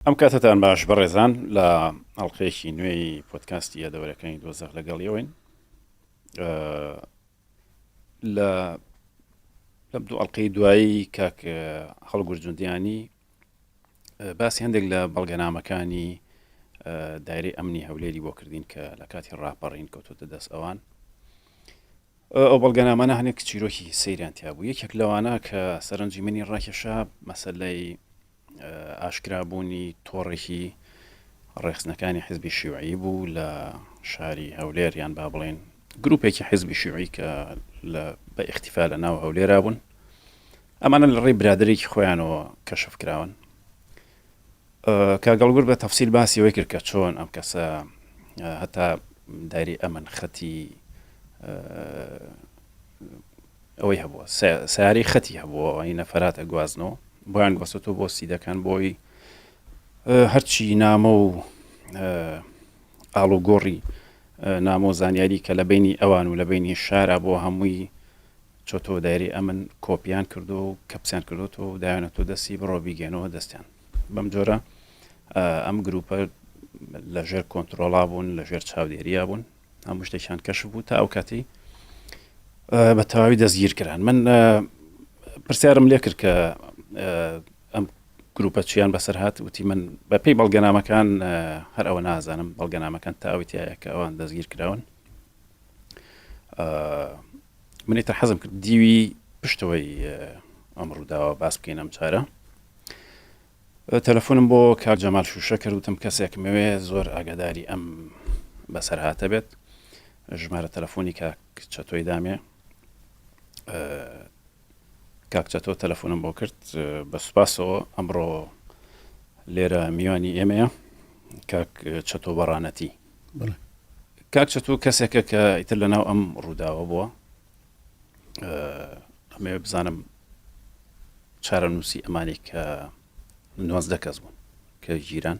ئەم کاتەتان باش بەڕێزان لە ئەڵلقەیەکی نوێی پۆتکاستی یادەوەرەکانی دۆزەخ لەگەڵ ئێوەین لە لەم دوو ئەڵلقەی دوایی کاک هەڵگورد جوندیانی باسی هەندێک لە بەڵگەنامەکانی دایرەی ئەمنی هەولێری بۆ کردین کە لە کاتی ڕاپەڕین کەوتۆتە دەست ئەوان ئەو بەڵگەنامانە هەنێک چیرۆکی سەیریان تیا بوو یەکێک لەوانە کە سەرنجی منی ڕاکێشا مەسەلەی ئاشکرابوونی تۆڕێکی ڕێکخستنەکانی حزبی شیوعی بوو لە شاری هەولێر یان با بڵێن گروپێکی حزبی شیوعی کە لە بە ئیختیفا لە ناو هەولێرا بوون ئەمانە لە ڕێی برادێکی خۆیانەوە کەشف کراون کاگەڵگور بە تەفسیل باسی ئەوەی کرد کە چۆن ئەم کەسە هەتا دایری ئەمن خەتی ئەوەی هەبووە سیارەی خەتی هەبووە ئەوی نەفەرات ئەگوازنەوە بۆیان گواستەوە بۆ سیدەکان بۆی هەرچی نامە و ئاڵوگۆڕی نامە و زانیاری کە لە بینی ئەوان و لە بینی شارە بۆ هەمووی چۆتەوە دایری ئەمن کۆپیان کردو و کەپسیان کردوەوە و دایانەتەوە دەستی بڕۆ بیگەنەوە دەستیان بەم جۆرە ئەم گروپە لەژێر کۆنتترۆڵا بوون لەژێر چاودێریا بوون هەموو شتێکیان کەشف بوو تا ئەو کاتی بە تەواوی دەستگیر کران من پرسیارم لێ کرد کە ئەم گروپە چیان بەسەر هات وتی من بە پێی بەڵگەنامەکان هەر ئەوە نازانم بەڵگەنامەکان تا ئەوی تایە کە ئەوان دەستگیر کراون منی تر حەزم کرد دیوی پشتەوەی ئەم ڕووداوە باس بکەین ئەم چارە تەلەفۆنم بۆ کاک جەمال شوشە کرد وتم کەسێکم ئەوێ زۆر ئاگاداری ئەم بەسەرهاتە بێت ژمارە تەلەفۆنی کاک چەتۆی دامێ کاک چەتۆ تەلەفۆنم بۆ کرد بە سوپاسەوە ئەمڕۆ لێرە میوانی ئێمەیە کاک چەتۆ بەڕانەتی کاک چەتۆ کەسێکە کە ئیتر لەناو ئەم ڕووداوە بووە ئەمەوێ بزانم چارەنووسی ئەمانەی کە 19 کەس بوون کە گیران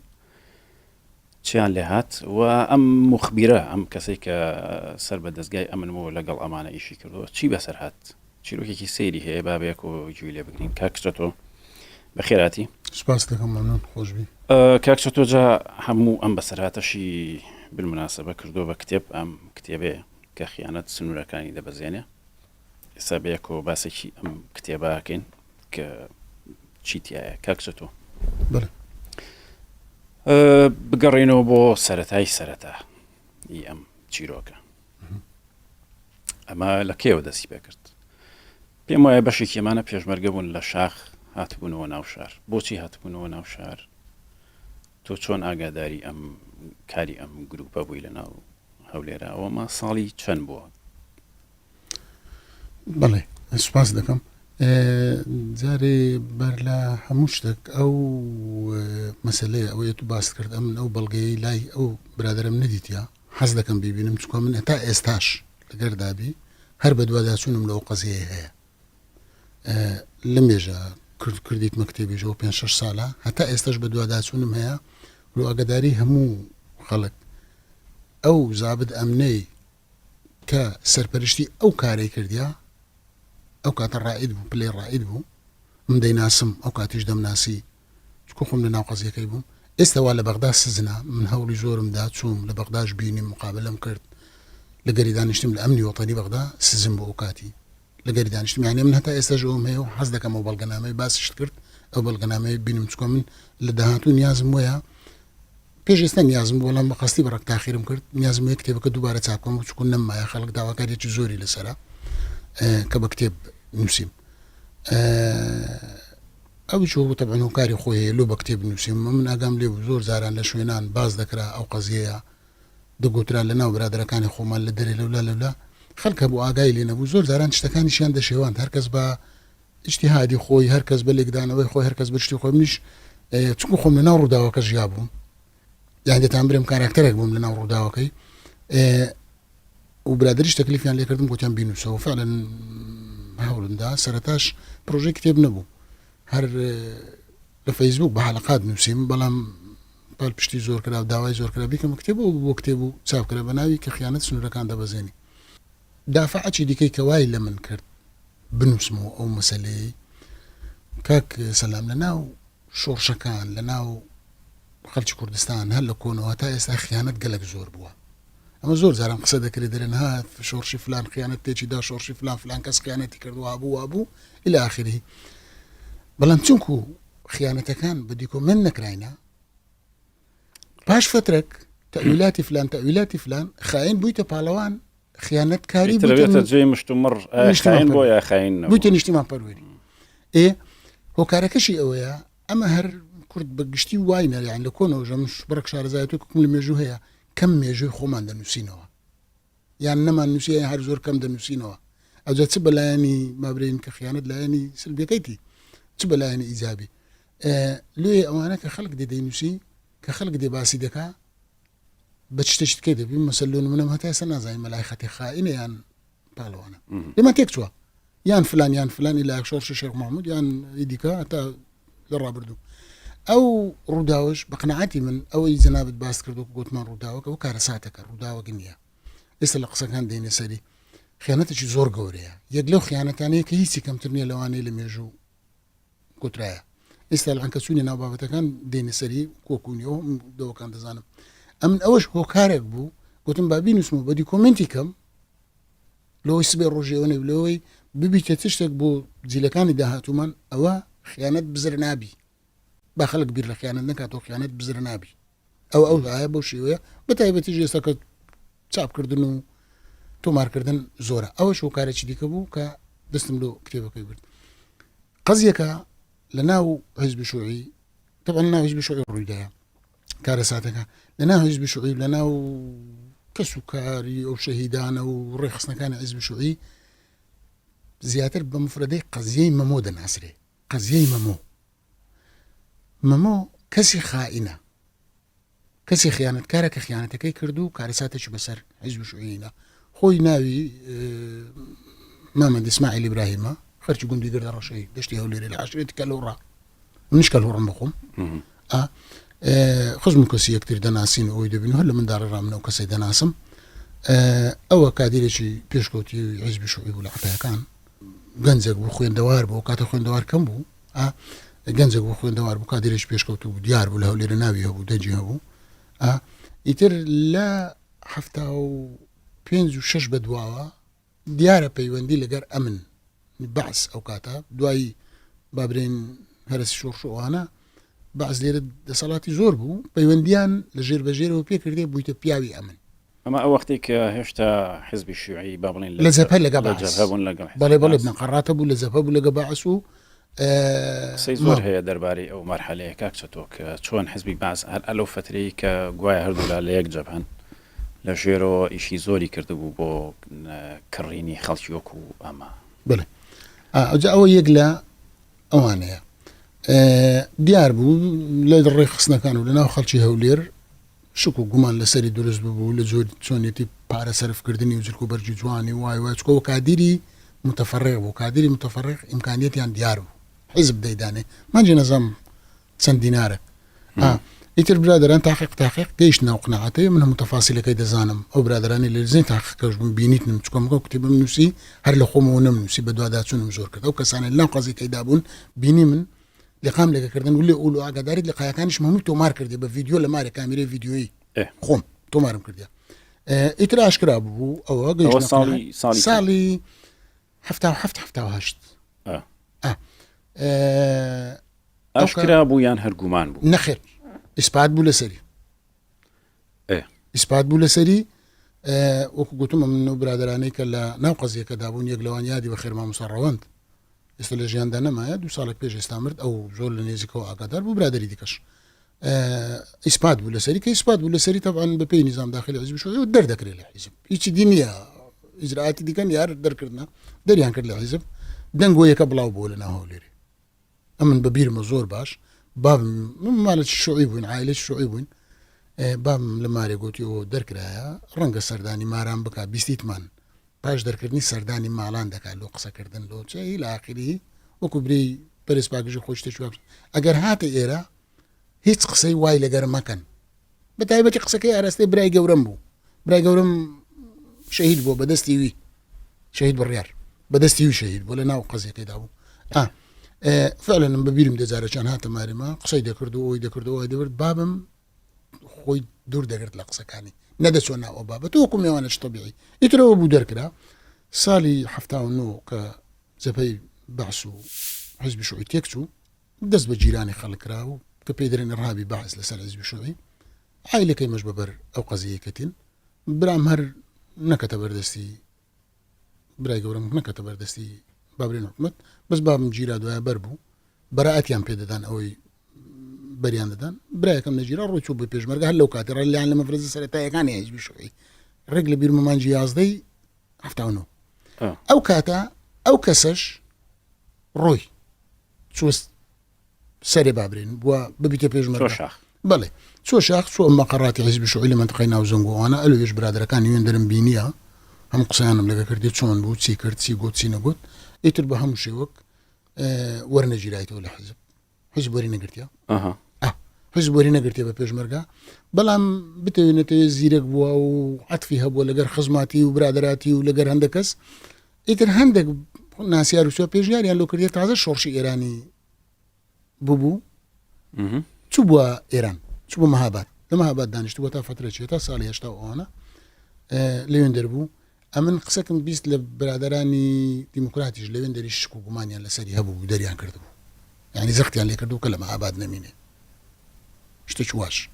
چیان لێ هات و ئەم مخبیرە ئەم کەسێک کە سەر بە دەستگای ئەمن بوو لەگەڵ ئەمانە ئیشی کردووە چی بەسەر هات چیرۆکێکی سەیری هەیە با بەیەکەوە گوێی لێ بگرین کاک چەتۆ بەخێراتی سپاس دەکەم مەمنون خۆشبی کاک چەتۆ جا هەموو ئەم بەسەرهاتەشی بالمناسبە کردووە بە کتێب ئەم کتێبەیە کە خیانەت سنوورەکانی دەبەزێنێ ئێستا بەیەکەوە باسێکی ئەم کتێبە ئەکەین کە چی تایە کاک چەتۆ بەڵێ بگەڕێنەوە بۆ سەتای سەرەتا ئی ئەم چیرۆکە ئەمە لە کێوە دەستی پێکرد پێم وایە بەشێکی ئەمانە پێشمەرگە بوون لە شاخ هاتبوونەوە ناو شار بۆچی هاتبوونەوە ناو شار تۆ چۆن ئاگاداری ئەم کاری ئەم گروپە بووی لە ناو هەولێرا ئەوەمە ساڵی چەند بووە؟ بەڵێ سوپاس دەکەم جارێ بەر لە هەموو شتێک ئەو مەسلەیە ئەوەیە تو باس کرد ئەمن ئەو بەڵگەی لای ئەو برادرم نەدیتە حەز دەکەم ببینم چکە من هەتا ئێستاش لەگەردابی هەر بە دوواداچوونم لەو قەزیەیە هەیە لە مێژە کرد کردیتمە کتێبیشەوە پێ شش ساڵە هەتا ئێستاش بە دوواداچوونم هەیە لۆ ئاگداری هەموو خەڵک ئەو زابت ئەمنەی کە سەرپەرشتی ئەو کارەی کردیا ئەو کاتە ڕائید بوو پلەی ڕائید بوو من دەیناسم ئەو کاتیش دەمناسی چکو خۆم لە ناو قەزیەکەی بووم ئێستا وا لە بەغدا سزنا من هەوڵی زۆرم دا چووم لە بەغداش بینیم مقابلەم کرد لە گەری دانیشتم لە ئەمنی وەتەنی بەغدا سزم بۆ ئەو کاتی لە گەری دانیشتم یعنی من هەتا ئێستاش ئەوم هەیە و حەز دەکەم ئەو بەڵگەنامەی باسیشت کرد ئەو بەڵگەنامەی بینم چکۆ من لە داهاتوو نیازم وەیە پێش ئێستا نیازم بوو بەڵام بە قەستی بە ڕەگ تاخیرم کرد نیازم وەیە کتێبەکە دووبارە چاپ بکەم چونکە نەممایە خەڵک داواکاریەکی زۆری لەسەرە کە بە کتێب نووسیم ئەویش وەکو تەبعەن هۆکاری خۆی هەیە لۆ بە کتێب نووسیم من ئاگام لێ بوو زۆر جاران لە شوێنان باس دەکرا ئەو قەزیەیە دەگوترا لە ناو برادەرەکانی خۆمان لە دەرێ لەولا لەولا خەڵک هەبوو ئاگای لێ نەبوو زۆر جاران شتەکانیشیان دەشێواند هەرکەس بە ئیجتیهادی خۆی هەر کەس بە لێکدانەوەی خۆی هەر کەس بە شتی خۆی منیش چونکو خۆم لەناو ڕووداوەکە ژیا بووم یان دەتان برێم کاراکتەرێک بووم لەناو ڕووداوەکەی و برادریش تەکلیفیان لێکردم گوتیان بینوسەوە فعلا هەوڵمدا سەرەتاش پرۆژەی کتێب نەبوو هەر لە فەیسبوک بە حلقات نووسیم بەڵام پاڵپشتی زۆر کرا و داوای زۆر کرا بیکەم کتێب و بۆ کتێب و چاپ کرا بە ناوی کە خیانەت سنوورەکان دەبەزێنی دافعەکی دیکەی کە وای لە من کرد بنووسمەوە ئەو مەسەلەیەی کاک سەلام لە ناو شۆڕشەکان لە ناو. خەلکی کوردستان هەر لە کۆنەوە تا ئێستا خیانەت گەلەک زۆر بووە ئەمە زۆر جاران قسە دەکرێت دەرێن ها شۆڕشی فلان خیانەت تێکی دا شۆڕشی فلان فلان کەس خیانەتی کرد وابوو وابوو إلى آخره بەڵام چونکو خیانەتەکان بە دیکۆمێنت نەکراینە پاش فترەک تەویلاتی فلان تەویلاتی فلان خاین بوویتە پاڵەوان خیانەتکاری بوویتە جێی مشتومڕ خاین بۆ یا خاین بوویتە نیشتیمان پەروەری ئێ هۆکارەکەشی ئەوەیە ئەمە هەر کورد بە گشتی وای نەریان لە کۆنەوە ژە من بڕێک شارەزایەتی کوکم لە مێژوو هەیە کەم مێژووی خۆمان دەنووسینەوە یان نەمان نووسی یان هەر زۆر کەم دەنووسینەوە ئەوجا چ بەلایەنی مابرین کە خیانەت لایەنی سلبیەکەیتی چ بەلایەنی ئیجابی لێ ئەوانە کە خەڵک دێ دەینووسی کە خەڵک دێ باسی دەکا بە شتێکی تکەی دەبی مەسەل لۆ نمونەم هەتا ئێستا نازانین مەلای خەتی خائینە یان پاڵەوانە لێمان تێک چووە یان فلان یان فلانی لە شۆڕشی شێخ محمود یان دیکە هەتا لە ڕابردوو ئەو ڕووداوش بە قەناعەتی من ئەوەی جەنابت باس کرد و گوتمان ڕووداوەکە و کارەساتەکە ڕووداوەکە نییە ئێستا لە قسەکان دێنە سەری خیانەتێکی زۆر گەورەیە یەک لەو خیانەتانەیە کە هیچی کەمتر نییە لەوانەیە لە مێژوو گوترایە ئێستا لەعن کە چوونی ناو بابەتەکان دێنە سەری کۆکونیەوە دەوەکان دەزانم ئەمن ئەوەش هۆکارێک بوو گوتم با بینوسمەوە بە دیکۆمنتی کەم لەوەی سبێ ڕۆژێەوە نەبی لەوەی ببیتە تشتێک بۆ جیلەکانی داهاتوومان ئەوە خیانەت بزر نابی با خەڵک بیر لە خیانەت نکاتەوە خیانەت بزر نابی ئەو ئەو ئایا بەو شێوەیە بە تایبەتیش ئێستا کە چاپکردن و تۆمارکردن زۆرە ئەوەش هۆکارێکی دیکە بوو کە دەستم لۆ کتێبەکەی برد قەزیەکە لە ناو حزبی شوعی طبعا لە ناو حزبی شوعی ڕوویدایە کارەساتەکە لە ناو حزبی شوعی لە ناو کەس و کاری ئەو شەهیدانە و ڕێخستنەکانی حزبی شوعی زیاتر بە مفرەدەی قەزیەی مەمۆ دەناسرێ قەزیەی مەمۆ مەمۆ کەسی خائینە کەسی خیانەتکارە کە خیانەتەکەی کرد و کارەساتێکی بەسەر حیزب شوعینا خۆی ناوی مامەند ئیسماعیل ئیبراهیمە خەرکی گوندی گردە ڕەشەی دەشتی هەولێری لە عەشرەتی کەلوڕە منیش کەلوڕم بخۆم خزم و کەسی یەکتر دەناسین و ئەوی دەبین هەر لە منداڵی ڕامنە و کەسێک دەناسم ئەوە کادیرێکی پێشکەوتی حیزبی شوعی بوو لە عەتایەکان گەنجێک بوو خوێندەوار بوو کاتە خوێندەوار کەم بوو گەنجێک بوو خوێندەوار بوو کادیرێکی پێشکەوتوو بوو دیار بوو لە هەولێرە ناوی هەبوو دەنگی هەبوو ئیتر لە 75 و شش بەدواوە دیارە پەیوەندی لەگەر ئەمن بەعس ئەو کاتە دوایی بابرێن هەرسی شۆڕش ئەوانە بەعس لێرە دەسەڵاتی زۆر بوو پەیوەندیان لە ژێر بەژێرەوە پێکردێ بوویتە پیاوی ئەمن ئەمە ئەو وەختەی کە هێشتا حزبی شیوعی با بڵێین لە جەبهە لەگە لە جەبهە بوون لەگەڵ حزبی بەڵێ بەڵێ بەعس. مەقەڕاتە بوو لە جەبهە بوو لەگە بەعس و قسەی زۆر هەیە دەربارەی ئەو مەرحەلەیە کاک چەتۆ کە چۆن حزبی بەعس هەر ئەلەو فەترەی کە گوایە هەردوولا لە یەک جەبهەن لە ژێرەوە ئیشی زۆری کردبوو بۆ کڕینی خەڵکی وەکو ئەمە. بەڵێ ئەوجا ئەوە یەک لە ئەوانەیە دیار بوو لە ڕێکخستنەکان و لە ناو خەڵکی هەولێر شک و گومان لەسەری دروست ببوو لە جۆری چۆنیەتی پارە سەرف کردنی و جلک و بەرگی جوانی وای وای چکۆ کادیری متفرق بوو کادیری متفرق ئیمکانیەتیان دیار بوو حیزب دەیدانێ مانجی نەزام چەند دینارێک ئیتر برادران تاقیق تاقیق گەیشت ناو قناعەتەی من هەموو تەفاسیلەکەی دەزانم ئەو برادرانی لە لیژنەی تاقیقەکەش بوون بینیتنم چونکە من ئەو کتێبم نووسی هەر لە خۆمەوە نەمنووسی بەدواداچوونم زۆر کرد ئەو کەسانەی لەناو قەزیەکەیدا بوون بینی من لقام لەگەکردن و لێ ئولو ئاگاداریت لقایەکانیشم هەمووی تۆمار کردی بە ڤیدیۆ لە مارێ کامیرەی ڤیدیۆیی خۆم تۆمارم کردیا ئیتر ئاشکرا بوو ئەوە گەیشتە ساڵی ساڵی ساڵی 77 78 ئاشکرا بوو یان هەر گومان بوو نەخێر ئیسپات بوو لەسەری ئیسپات بوو لەسەری وەکو گوتم من و برادرانەی کە لە ناو قەزیەکەدا بوون یەک لەوان یادی بە خێر مامۆستا ڕەوەند ئێستا لە ژیاندا نەمایە دوو ساڵێک پێش ئێستا مرد ئەو زۆر لە نێزیکەوە ئاگادار بوو برادری دیکەش ئیسپات بوو لەسەری کە ئیسپات بوو لەسەری تەبعەن بە پێی نیزام داخلی حیزب شوعی و دەردەکرێت لە حیزب هیچی دی نییە ئیجرائاتی دیکە نیار دەرکردنە دەریان کرد لە حیزب دەنگۆیەکە بڵاو بووە لە ناو هەولێرێ ئەمن بە بیرمە زۆر باش بابم مالێکی شوعی بووین عایلێکی شوعی بووین بابم لە مارێ گوتی ئەوە دەرکرایە ڕەنگە سەردانی ماران بکات بیستیتمان پاش دەرکردنی سەردانی ماڵان دەکات لۆ قسەکردن لۆ چێ ئیلا ئاخری وەکو برێی پەرێز پاکژی خۆی شتێکی وا ئەگەر هاتە ئێرە هیچ قسەی وای لەگەر مەکەن بە تایبەتی قسەکەی ئاراستەی برای گەورەم بوو برای گەورەم شەهید بووە بەدەستی وی شەهید بڕیار بەدەستی وی شەهید بوو لە ناو قەزیەکەیدا بوو ئا. فعلەن بە بیرم دێ جارێکیان هاتە مارێما قسەی دەکرد و ئەوی دەکرد و ئەوی دەبرد بابم خۆی دوور دەگرت لە قسەکانی نەدەچوە ناو ئەو بابەتە وەکو مێوانێکی تەبیعی ئیترەوە بوو دەرکرا ساڵی 79 کە جەبهەی بەعس و حزبی شوعی تێکچوو دەست بە گیرانی خەڵک کرا و کە پێی دەرێن ئڕهابی بەعس لەسەر حزبی شوعی عایلەکەی مەش بەبەر ئەو قەزیەی کەتین برام هەر نەکەتە بەردەستی برای گەورەم نەکەتە بەردەستی بابرێن حکومت بەس بابم گیرا دوایە بەر بوو بەرائەتیان پێدەدان ئەوەی بەریان دەدان برایەکەم نەگیرا ڕۆی چوو بۆ پێشمەرگە هەر لەو کاتی ڕێ لیان لە مەفرەزە سەرەتایەکانی حیزبی شوعی ڕێک لە بیرمە مانگی یازدەی 79 ئەو کاتە ئەو کەسەش ڕۆی چوە سەرێ بابرێن بووە ببیتە پێشمەرگە شاخ بەڵێ چۆ شاخ چۆ مەقەڕاتی حیزبی شوعی لە منتقەی ناوزەنگۆوانە ئەلوێش برادەرەکانی وێندەرم بینیە هەم قسەیانم لەگە کردی چۆن بوو چی کرد چی گوت چی نەگوت ئیتر بە هەموو شێوەک وەرنەگیرایتەوە لە حیزب حیزب وەری نەگرتیە حیزب وەری نەگرتیە بە پێشمەرگە بەڵام بتەوێ نەتەوێ زیرەک بووە و عەتفی هەبووە لەگەر خزماتی و برادراتی و لەگەر هەندێک کەس ئیتر هەندێک ناسیار و سوە پێشنیاریان لۆ کردێت تازە شۆڕشی ئێرانی ببوو چوو بووە ئێران چوو بۆ مەهاباد لە مەهاباد دانیشتووە تا فترە چێ تا ساڵی هێشتا ئەوانە لەوێن دەربوو ئەمن قسەکم 20 لە برادرانی دیموکراتیش لەوێن دەری شک و گومانیان لەسەری هەبوو دەریان کردبوو یعنی زەختیان لێکردو کە لە مەهاباد نەمینێ شتێکی واش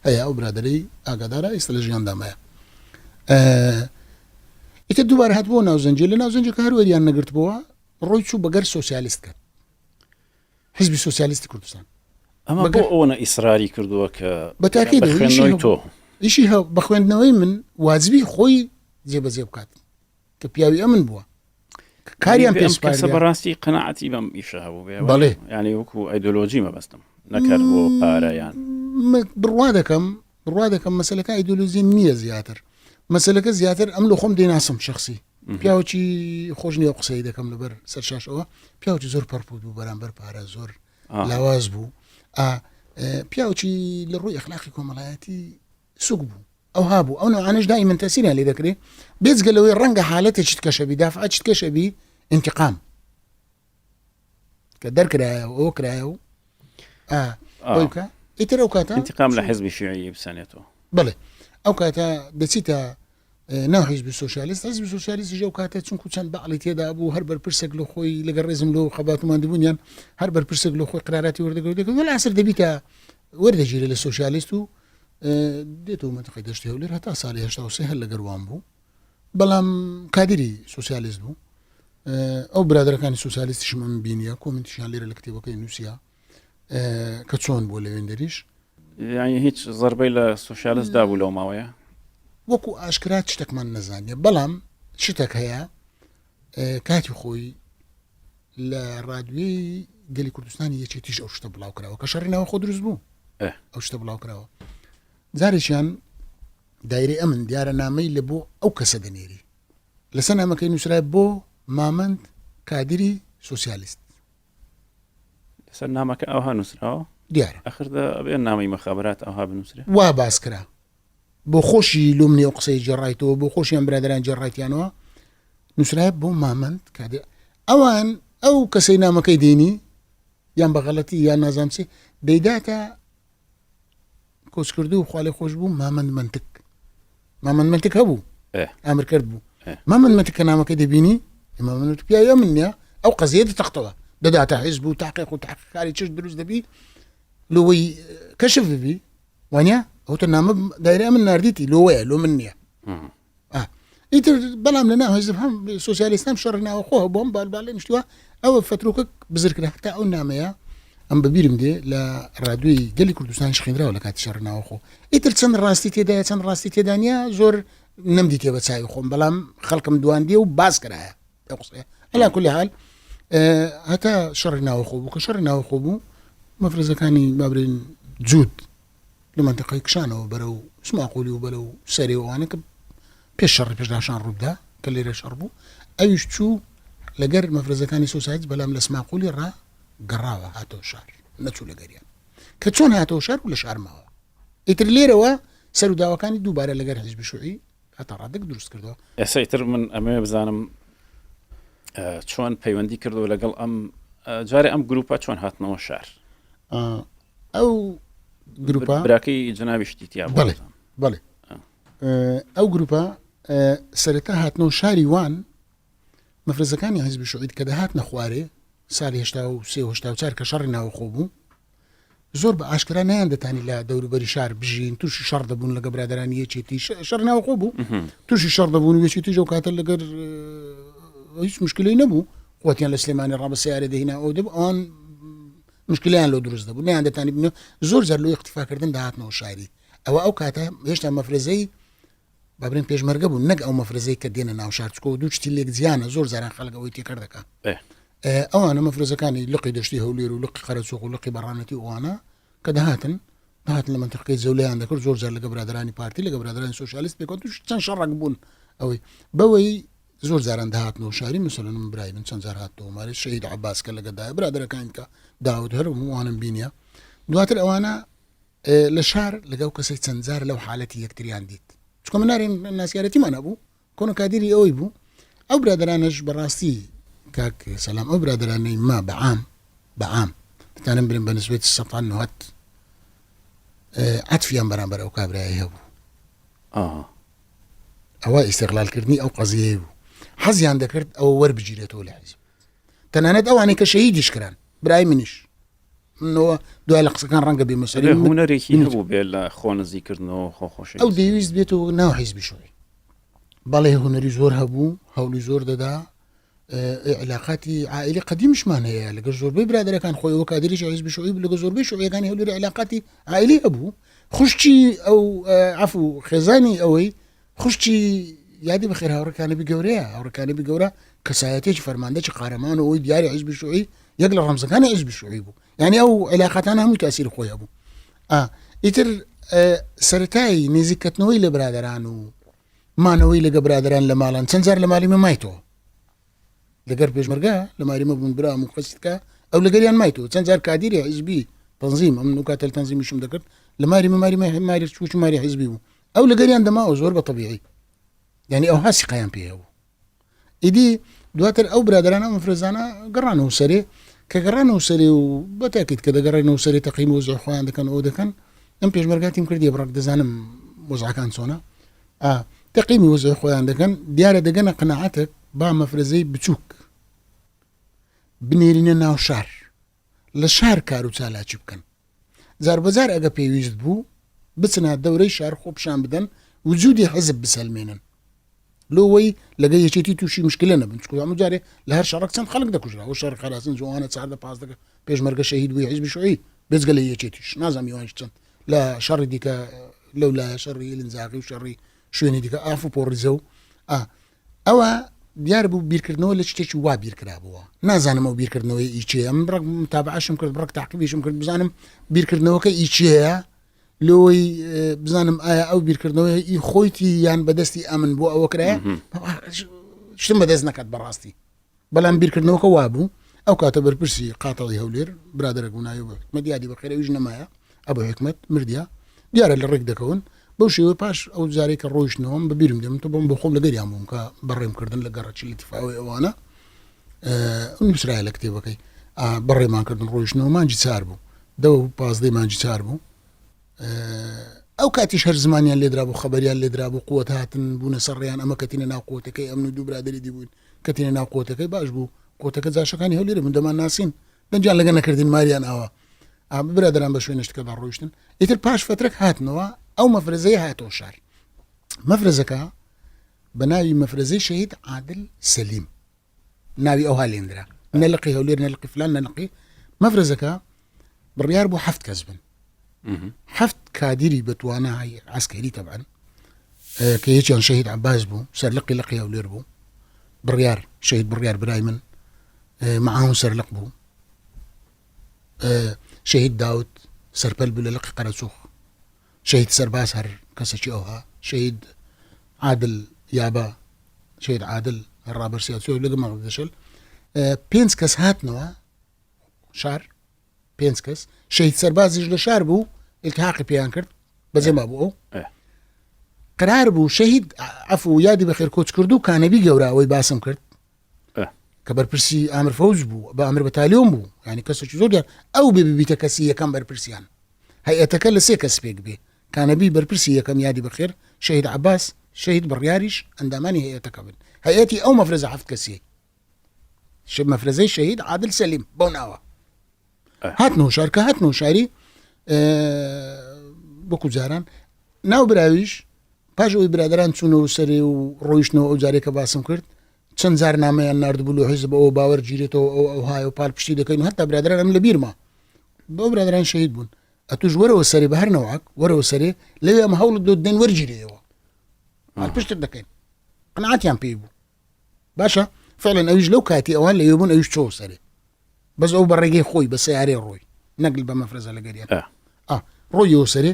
هەیە ئەو برادەرەی ئاگادارە ئێستا لە ژیاندا مایە ئیتر دووبارە هات بۆ ناوزەنجی لە ناوزەنجەکە هەر وەریان نەگرتبووە ڕۆی چوو بەگەر سۆسیالیست کرد حزبی سۆسیالیستی کوردستان ئەمە بۆ ئەوەنە ئیسراری کردووە کە بەتاکی خوێندنەوەی تۆ ئیشی بە خوێندنەوەی من واجبی خۆی جێبەجێ بکات کە پیاوی ئەمن بووە کاریان پێ کەسە بەڕاستی قەنەعەتی بەم ئیشە هەبوو بێ بەڵێ یعنی وەکو ئایدۆلۆژی مەبەستم نەکرد بۆ پارەیان بڕوا دەکەم بڕوا دەکەم مەسلەکە ئایدۆلۆژی نییە زیاتر مەسلەکە زیاتر ئەم لە خۆم دەیناسم شخصی پیاوەکی خۆش نییە قسەی دەکەم لەبەر سەر شاشەوە پیاوەکی زۆر پەرپوت بوو بەرامبەر پارە زۆر لاواز بوو پیاوەکی لە ڕووی ئەخلاقی کۆمەڵایەتی سوک بوو ئەوها بوو ئەو نەوعانەش دائیمەن تەسیریان لێ دەکرێ بێجگە لەوەی ڕەنگە حالەتێکیت کەشەبی دافعەکیت کەشەبی ئینتقام کە دەرکرایە و ئەوە کرایە و ئەوەی بکە ئیتر ئەو کاتە انتقام لە حزبی شیعی بسەنێتەوە بڵێ ئەو کاتە دەچیتە ناو حیزبی سۆسیالیست حیزبی سۆسیالیستیش ئەو کاتە چونکو چەند بەعڵی تێدا بوو هەر بەرپرسێک لە خۆی لەگەڵ ڕێزم لۆ خەبات و ماندووبوونیان هەر بەرپرسێک لە خۆی قراراتی وەردەگرت دەکرد وەلا ئەسر دەبیتە وەردەگیرێ لە سۆسیالیست و دێتەوە مەنتقەی دەشتی هەولێر هەتا ساڵی 83 هەر لەگەر وان بوو بەڵام کادری سوسیالیست بوو ئەو برادەرەکانی سوسیالیستیشم ئەم بینیە کۆمنتیشان لێرە لە کتێبەکەی نووسە کە چۆن بوو لەوێن دەریش یعنی هیچ زربەی لە سوسیالست دابوو لەو ماوەیە وەکو ئاشکرا شتێکمان نەزانیە بەڵام شتێک هەیە کاتی خۆی لە ڕادوێی گەلی کوردستانی یەکێتیش ئەو شتە بڵاو کراوە کە شەڕی ناوخۆ دروست بوو ئەو شتە بڵاو کراوە جارێکیان دایرەی ئەمن دیارە نامەی لە بۆ ئەو کەسە دەنێری لەسەر نامەکەی نووسرای بۆ مامەند کادری سوسیالیست لەسەر نامەکە ئەوها نووسراوە دیارە ئەخردا ئەبێ نامەی مەخابرات ئەوها بنووسرێ وا باس کرا بۆ خۆشی لۆم نیە قسەی جێڕایتەوە بۆ خۆشیان برادران جێڕایتیانەوە نووسرایە بۆ مامەند کادێ ئەوان ئەو کەسەی نامەکەی دێنی یان بە غەڵەتی یان نازانم چی دەیداتە کۆچکردو و خوالێ خۆش بوو مامەند منتک مامەند منتک هەبوو ئامر کرد بوو مامەند منتک کە نامەکەی دەبینی مامەند پیاوی من نییە ئەو قەزیە دەتەختەوە دەداتە حیزب و تاقیق و تاقیکاری چش دروست دەبی لەوەی کەشف ببی وانە ئەوتە نامە دایرە من نردیتی لۆوەیە لۆ من نییە ئیتر بەڵام لە ناو حزب هەم سۆسیالیستان شەڕی ناوەخۆ هەبوو هەم بالبالێ نیشتووە ئەوە فەتروکە بزر کرا هەتا ئەو نامەیە ئەم بەبیرم دێ لە ڕادوی گەلی کوردستان خوێندراوە لە کاتی شەڕ ناوەخۆ ئیتر چەند ڕاستی تێدایە چەند ڕاستی تێدا نییە زۆر نەمدیتێ بە چاوی خۆم بەڵام خەڵکم دواندیە و باس کرایە ئەو قسەیە ئەلا کولی حال هەتا شەڕی ناوەخۆ بوو کە شەڕی ناوەخۆ بوو مەفرەزەکانی بابرین جوود لە مەنتیقەی کشانەوە بەرەو سماقولی و بەرەو سەرێ و ئەوانە کە پێش شەڕی پێشداشان ڕووبدا کە لێرە شەڕ بوو ئەویش چوو لەگەر مەفرەزەکانی سۆسایت بەلام لە سماقولی ڕا گەڕاوە هاتەوە شار نەچوو لەگەریان کە چۆن هاتەوە شار و لە شار ماوە ئیتر لێرەوە سەروداوەکانی دووبارە لەگەر حیزبی شوعی هەتا ڕادەک دروست کردەوە. ئێستا ئیتر من ئەمەوێ بزانم چۆن پەیوەندی کردەوە لەگەڵ ئەم جارێ ئەم گروپە چۆن هاتنەوە شار؟ ئەو گروپە براکەی جەنابیشتی تیا بوو. بەڵێ بەڵێ ئەو گروپە سەرەتا هاتنەوە شاری وان مەفرەزەکانی حیزبی شوعید کە دەهاتنە خوارێ سالی 83 و 84 کە شەڕی ناوەخۆ بوو زۆر بە ئاشکرا نەیان دەتانی لە دەوروبەری شار بژین تووشی شەڕ دەبوون لەگە برادرانی یەکێتی شەڕ ناوخۆ بوو تووشی شەڕ دەبوون یەکێتی ئەو کاتە لەگەر هیچ مشکلی نەبوو قوتیان لە سلێمانی ڕا بە سیارە دەهینا ئەو دەبوو ئەوان مشکلیان لۆ دروست دەبوو نیان دەتانی بنە زۆر جار لۆ اختفاکردن داهاتنەوە شاری ئەوە ئەو کاتە هێشتا مەفرەزەی با بڵێن پێشمەرگە بوون نەک ئەو مەفرەزەی کە دێنە ناو شار چکۆ دوو شتی لێک جیانە زۆر جاران خەڵک ئەوەی تێکەر دەکا ئەوانە مەفرەزەکانی لقی دەشتی هەولێر و لقی قەرەچۆق و لقی بەڕانەتی ئەوانە کە دەهاتن دەهاتن لە منتیقەی جەولیان دەکرد زۆر جار لەگە برادرانی پارتی لەگە برادرانی سۆسیالیست پێکەوە توش چەند شەڕک بوون ئەوەی بەوەی زۆر جاران دەهاتنەوە شاری مثلەن من برای من چەند جار هاتەوە ماری شەهید عباس کە لەگەدایە برادەرەکان کە داود هەر وانم بینیە دواتر ئەوانە لە شار لەگەڵ کەسێک چەند جار لەو حالەتی یەکتریان دیت چونکە من نارین ناسیارەتیمان هەبوو کۆنە کادیری ئەوەی بوو ئەو برادرانەش بەڕاستی کاک سەلام ئەو برادرانەی ما بەعام بەعام دەتانم برێن بە نسبەتی سەتان نوهەت عەتفیان بەرامبەر ئەو کابرایە هەبوو ئەوە ئیسیغلالکردنی ئەو قەزیەیە بوو حەزیان دەکرد ئەوە وەربگیرێتەوە لە حیزب تەنانەت ئەوانەی کە شەهیدیش کران برای منیش منەوە دوای لە قسەکان ڕەنگە بێمە سەری ئەبێ هونەرێکی هەبوو بێ لە خۆ نزیکردنەوە خۆ خۆشەویستی. ئەو دەیویست بێتەوە ناو حیزبی شوعی بەڵێ هونەری زۆر هەبوو هەوڵی زۆر دەدا علاقاتی عائلی قەدیمشمان هەیە لەگەڵ زۆربەی برادەرەکان خۆی وە کادریش حیزبی شوعی بوو لەگەڵ زۆربەی شوعیەکانی هەولێر علاقاتی عائلی هەبوو خوشکی ئەو عەفو خێزانی ئەوەی خوشکی یادی بەخێر هاوڕێ کانەبی گەورەیە، هاوڕێ کانەبی گەورە کەسایەتێکی فەرماندەکی قارەمان و ئەوی دیاری حیزبی شوعی یەک لە ڕەمزەکانی حیزبی شوعی بوو یعنی ئەو علاقاتانە هەمووی تاسیر خۆی هەبوو ئیتر سەتایی نزیککەتنەوەی لە برادران و مانەوەی لەگە برادران لە ماڵان چەند جار لە مالی مە مایتەوە لەگەر پێشمەرگە لە ماری مە بوون برام و خەستکە ئەو لەگەریان مایتەوە چەند جار کادیری حیزبی تەنزیم ئەم نوکاتە تەنزیمیشم دەکرد لە ماری مە ماری ماری چوچ ماری حیزبی بوو ئەو لەگەریان دەماوە زۆر بە تەبیعی یعنی ئەوها سیقەیان پێ هەبوو ئیدی دواتر ئەو برادرانە ئەو مفرەزانە گەڕانەوە سەرێ کە گەڕانەوە سەرێ و بەتاکیت کە دەگەڕێنەوە سەرێ تەقیم وەزع خۆیان دەکەن ئەو دەکەن ئەم پێشمەرگاتیم کردی بڕک دەزانم وەزعەکان چۆنە تەقیمی وەزع خۆیان دەکەن دیارە دەگەنە قەناعەتێک با مەفرەزەی بچووک بنێرینە ناو شار لە شار کار و چالاکی بکەن جاربەجار ئەگە پێویست بوو بچنە دەورەی شار خۆ پیشان بدەن وجودی حزب بسەلمێنن لۆوەی لەگە یەکێتی تووشی مشکلە نەبن چکو هەموو جارێ لە هەر شەڕک چەند خەڵک دەکوژرا و شەڕ خەراسن جوانە چاردە پازدە پێشمەرگە شەهید بووی حزبی شوعی بێجگە لە یەکێتیش نازانم یوانش چەند لە شەڕی دیکە لەو لایە شەڕی لنجاقی و شەڕی شوێنی دیکە ئاف و پۆڕیزە و ئا ئەوە دیار بوو بیرکردنەوە لە شتێکی وا بیرکرابووە نازانم ئەو بیرکردنەوەی ئی چێ ئەم ڕەگ متابعەشم کرد بڕک تاقیبیشم کرد بزانم بیرکردنەوەکە ئی چێیە لۆی بزانم ئایا ئەو بیرکردنەوەی ئی خۆیتی یان بەدەستی ئەمن بۆ ئەوە کرایە شتم بەدەست نەکات بەڕاستی بەڵام بیرکردنەوەکە وابوو ئەو کاتە بەرپرسی قاتڵی هەولێر برادەرەک بوو ناوی بۆ حکمەت یادی بەخێر ئەویش نەمایە ئەبو حکمەت مردە دیارە لە ڕێک دەکەون بەو شێوە پاش ئەو جارێک کە ڕۆیشتنەوەم بە بیرم دێم تۆ بۆم بۆ خۆم لەگەریان بووم کە بەڕێم کردن لە گەڕەکی لەتیفاوی ئەوانە نووسرایە لە کتێبەکەی بەڕێمان کردن ڕۆیشتنەوە مانجی چار بوو دە و پازدەی مانجی چار بوو ئەو کاتیش هەر زمانیان لێدرابوو خەبەریان لێدرابوو قوت هاتن بوونە سەر ڕێیان ئەمە کەتینە ناو قوتەکەی ئەمن و دوو برادەری دی بووین کەتینە ناو قوتەکەی باش بوو قوتەکە جاشەکانی هەولێر بوون دەمان ناسین دەنگیان لەگە نەکردین ماریان ئاوا برادران بە شوێنە شتکەدا ڕۆیشتن ئیتر پاش فترەک هاتنەوە ئەو مەفرەزەی هاتەوە شار مەفرەزەکە بە ناوی مەفرەزەی شەهید عادل سەلیم ناوی ئەوها لێندرا نە لقی هەولێر نە لقی فلان نە لقی مەفرەزەکە بڕیار بۆ هەفت کەس بن هەفت کادیری بەتوانای عسکەری تەبعەن کە یەکیان شەهید عباس بوو سەرلقی لقی هەولێر بوو بڕیار شەهید بڕیار برای من معاون سەرلق بوو شەهید داود سەرپەل بوو لە لقی قەرەچوخ شەهید سەرباز هەر کەسێکی ئەوها شەهید عادل یابە شەهید عادل هەر ڕابەر سیاسی لەگە مەغدەشل پێنج کەس هاتنەوە شار پێنج کەس شەهید سەربازیش لە شار بوو التحاقی پێیان کرد بەجێ مابوو ئەو قرار بوو شەهید عفو یادی بەخێر کۆچ کرد و کانەبی گەورە ئەوەی باسم کرد. کە بەرپرسی ئامر فەوج بوو بە ئامر بەتالیۆن بوو ینی کەسێکی زۆر دیار ئەو بێ ببیتە کەسی یەکەم بەرپرسیان هەیئەتەکە لە سێ کەس پێک بێ کانەبی بەرپرسی یەکەم یادی بەخێر شەهید عەباس شەهید بڕیاریش ئەندامانی هەیئەتەکە بن هەیئەتی ئەو مەفرەزە حەفت کەسیەی مەفرەزەی شەهید عادل سەلیم بەو ناوە هاتنەوە شار کە هاتنەوە شاری وەکو جاران ناو براویش پاش ئەوی برادران چوونەوە سەرێ و ڕۆیشتنەوە ئەو جارێکە باسم کرد چەند جار نامەیان نردبوو لە حیزب ئەوە باوەر گیرێتەوە ئەو ئەوهای و پاڵپشتی دەکەین و هەتا برادران ئەم لە بیرما بەو برادران شەهید بوون ئەتوش وەرەوە سەرێ بە هەر نەوعک وەرەوە سەرێ لەوێ ئەمە هەوڵت دۆ دەین وەرگیرێەوە پاڵپشتت دەکەین قەناعەتیان پێی بوو باشە فعلا ئەویش لەو کاتی ئەوان لەوێ بوون ئەویش چۆ سەرێ بەس ئەو بە ڕێگەی خۆی بە سیارێ ڕۆی نەگل بە مەفرەزە لەگەریان ڕۆیەوە سەرێ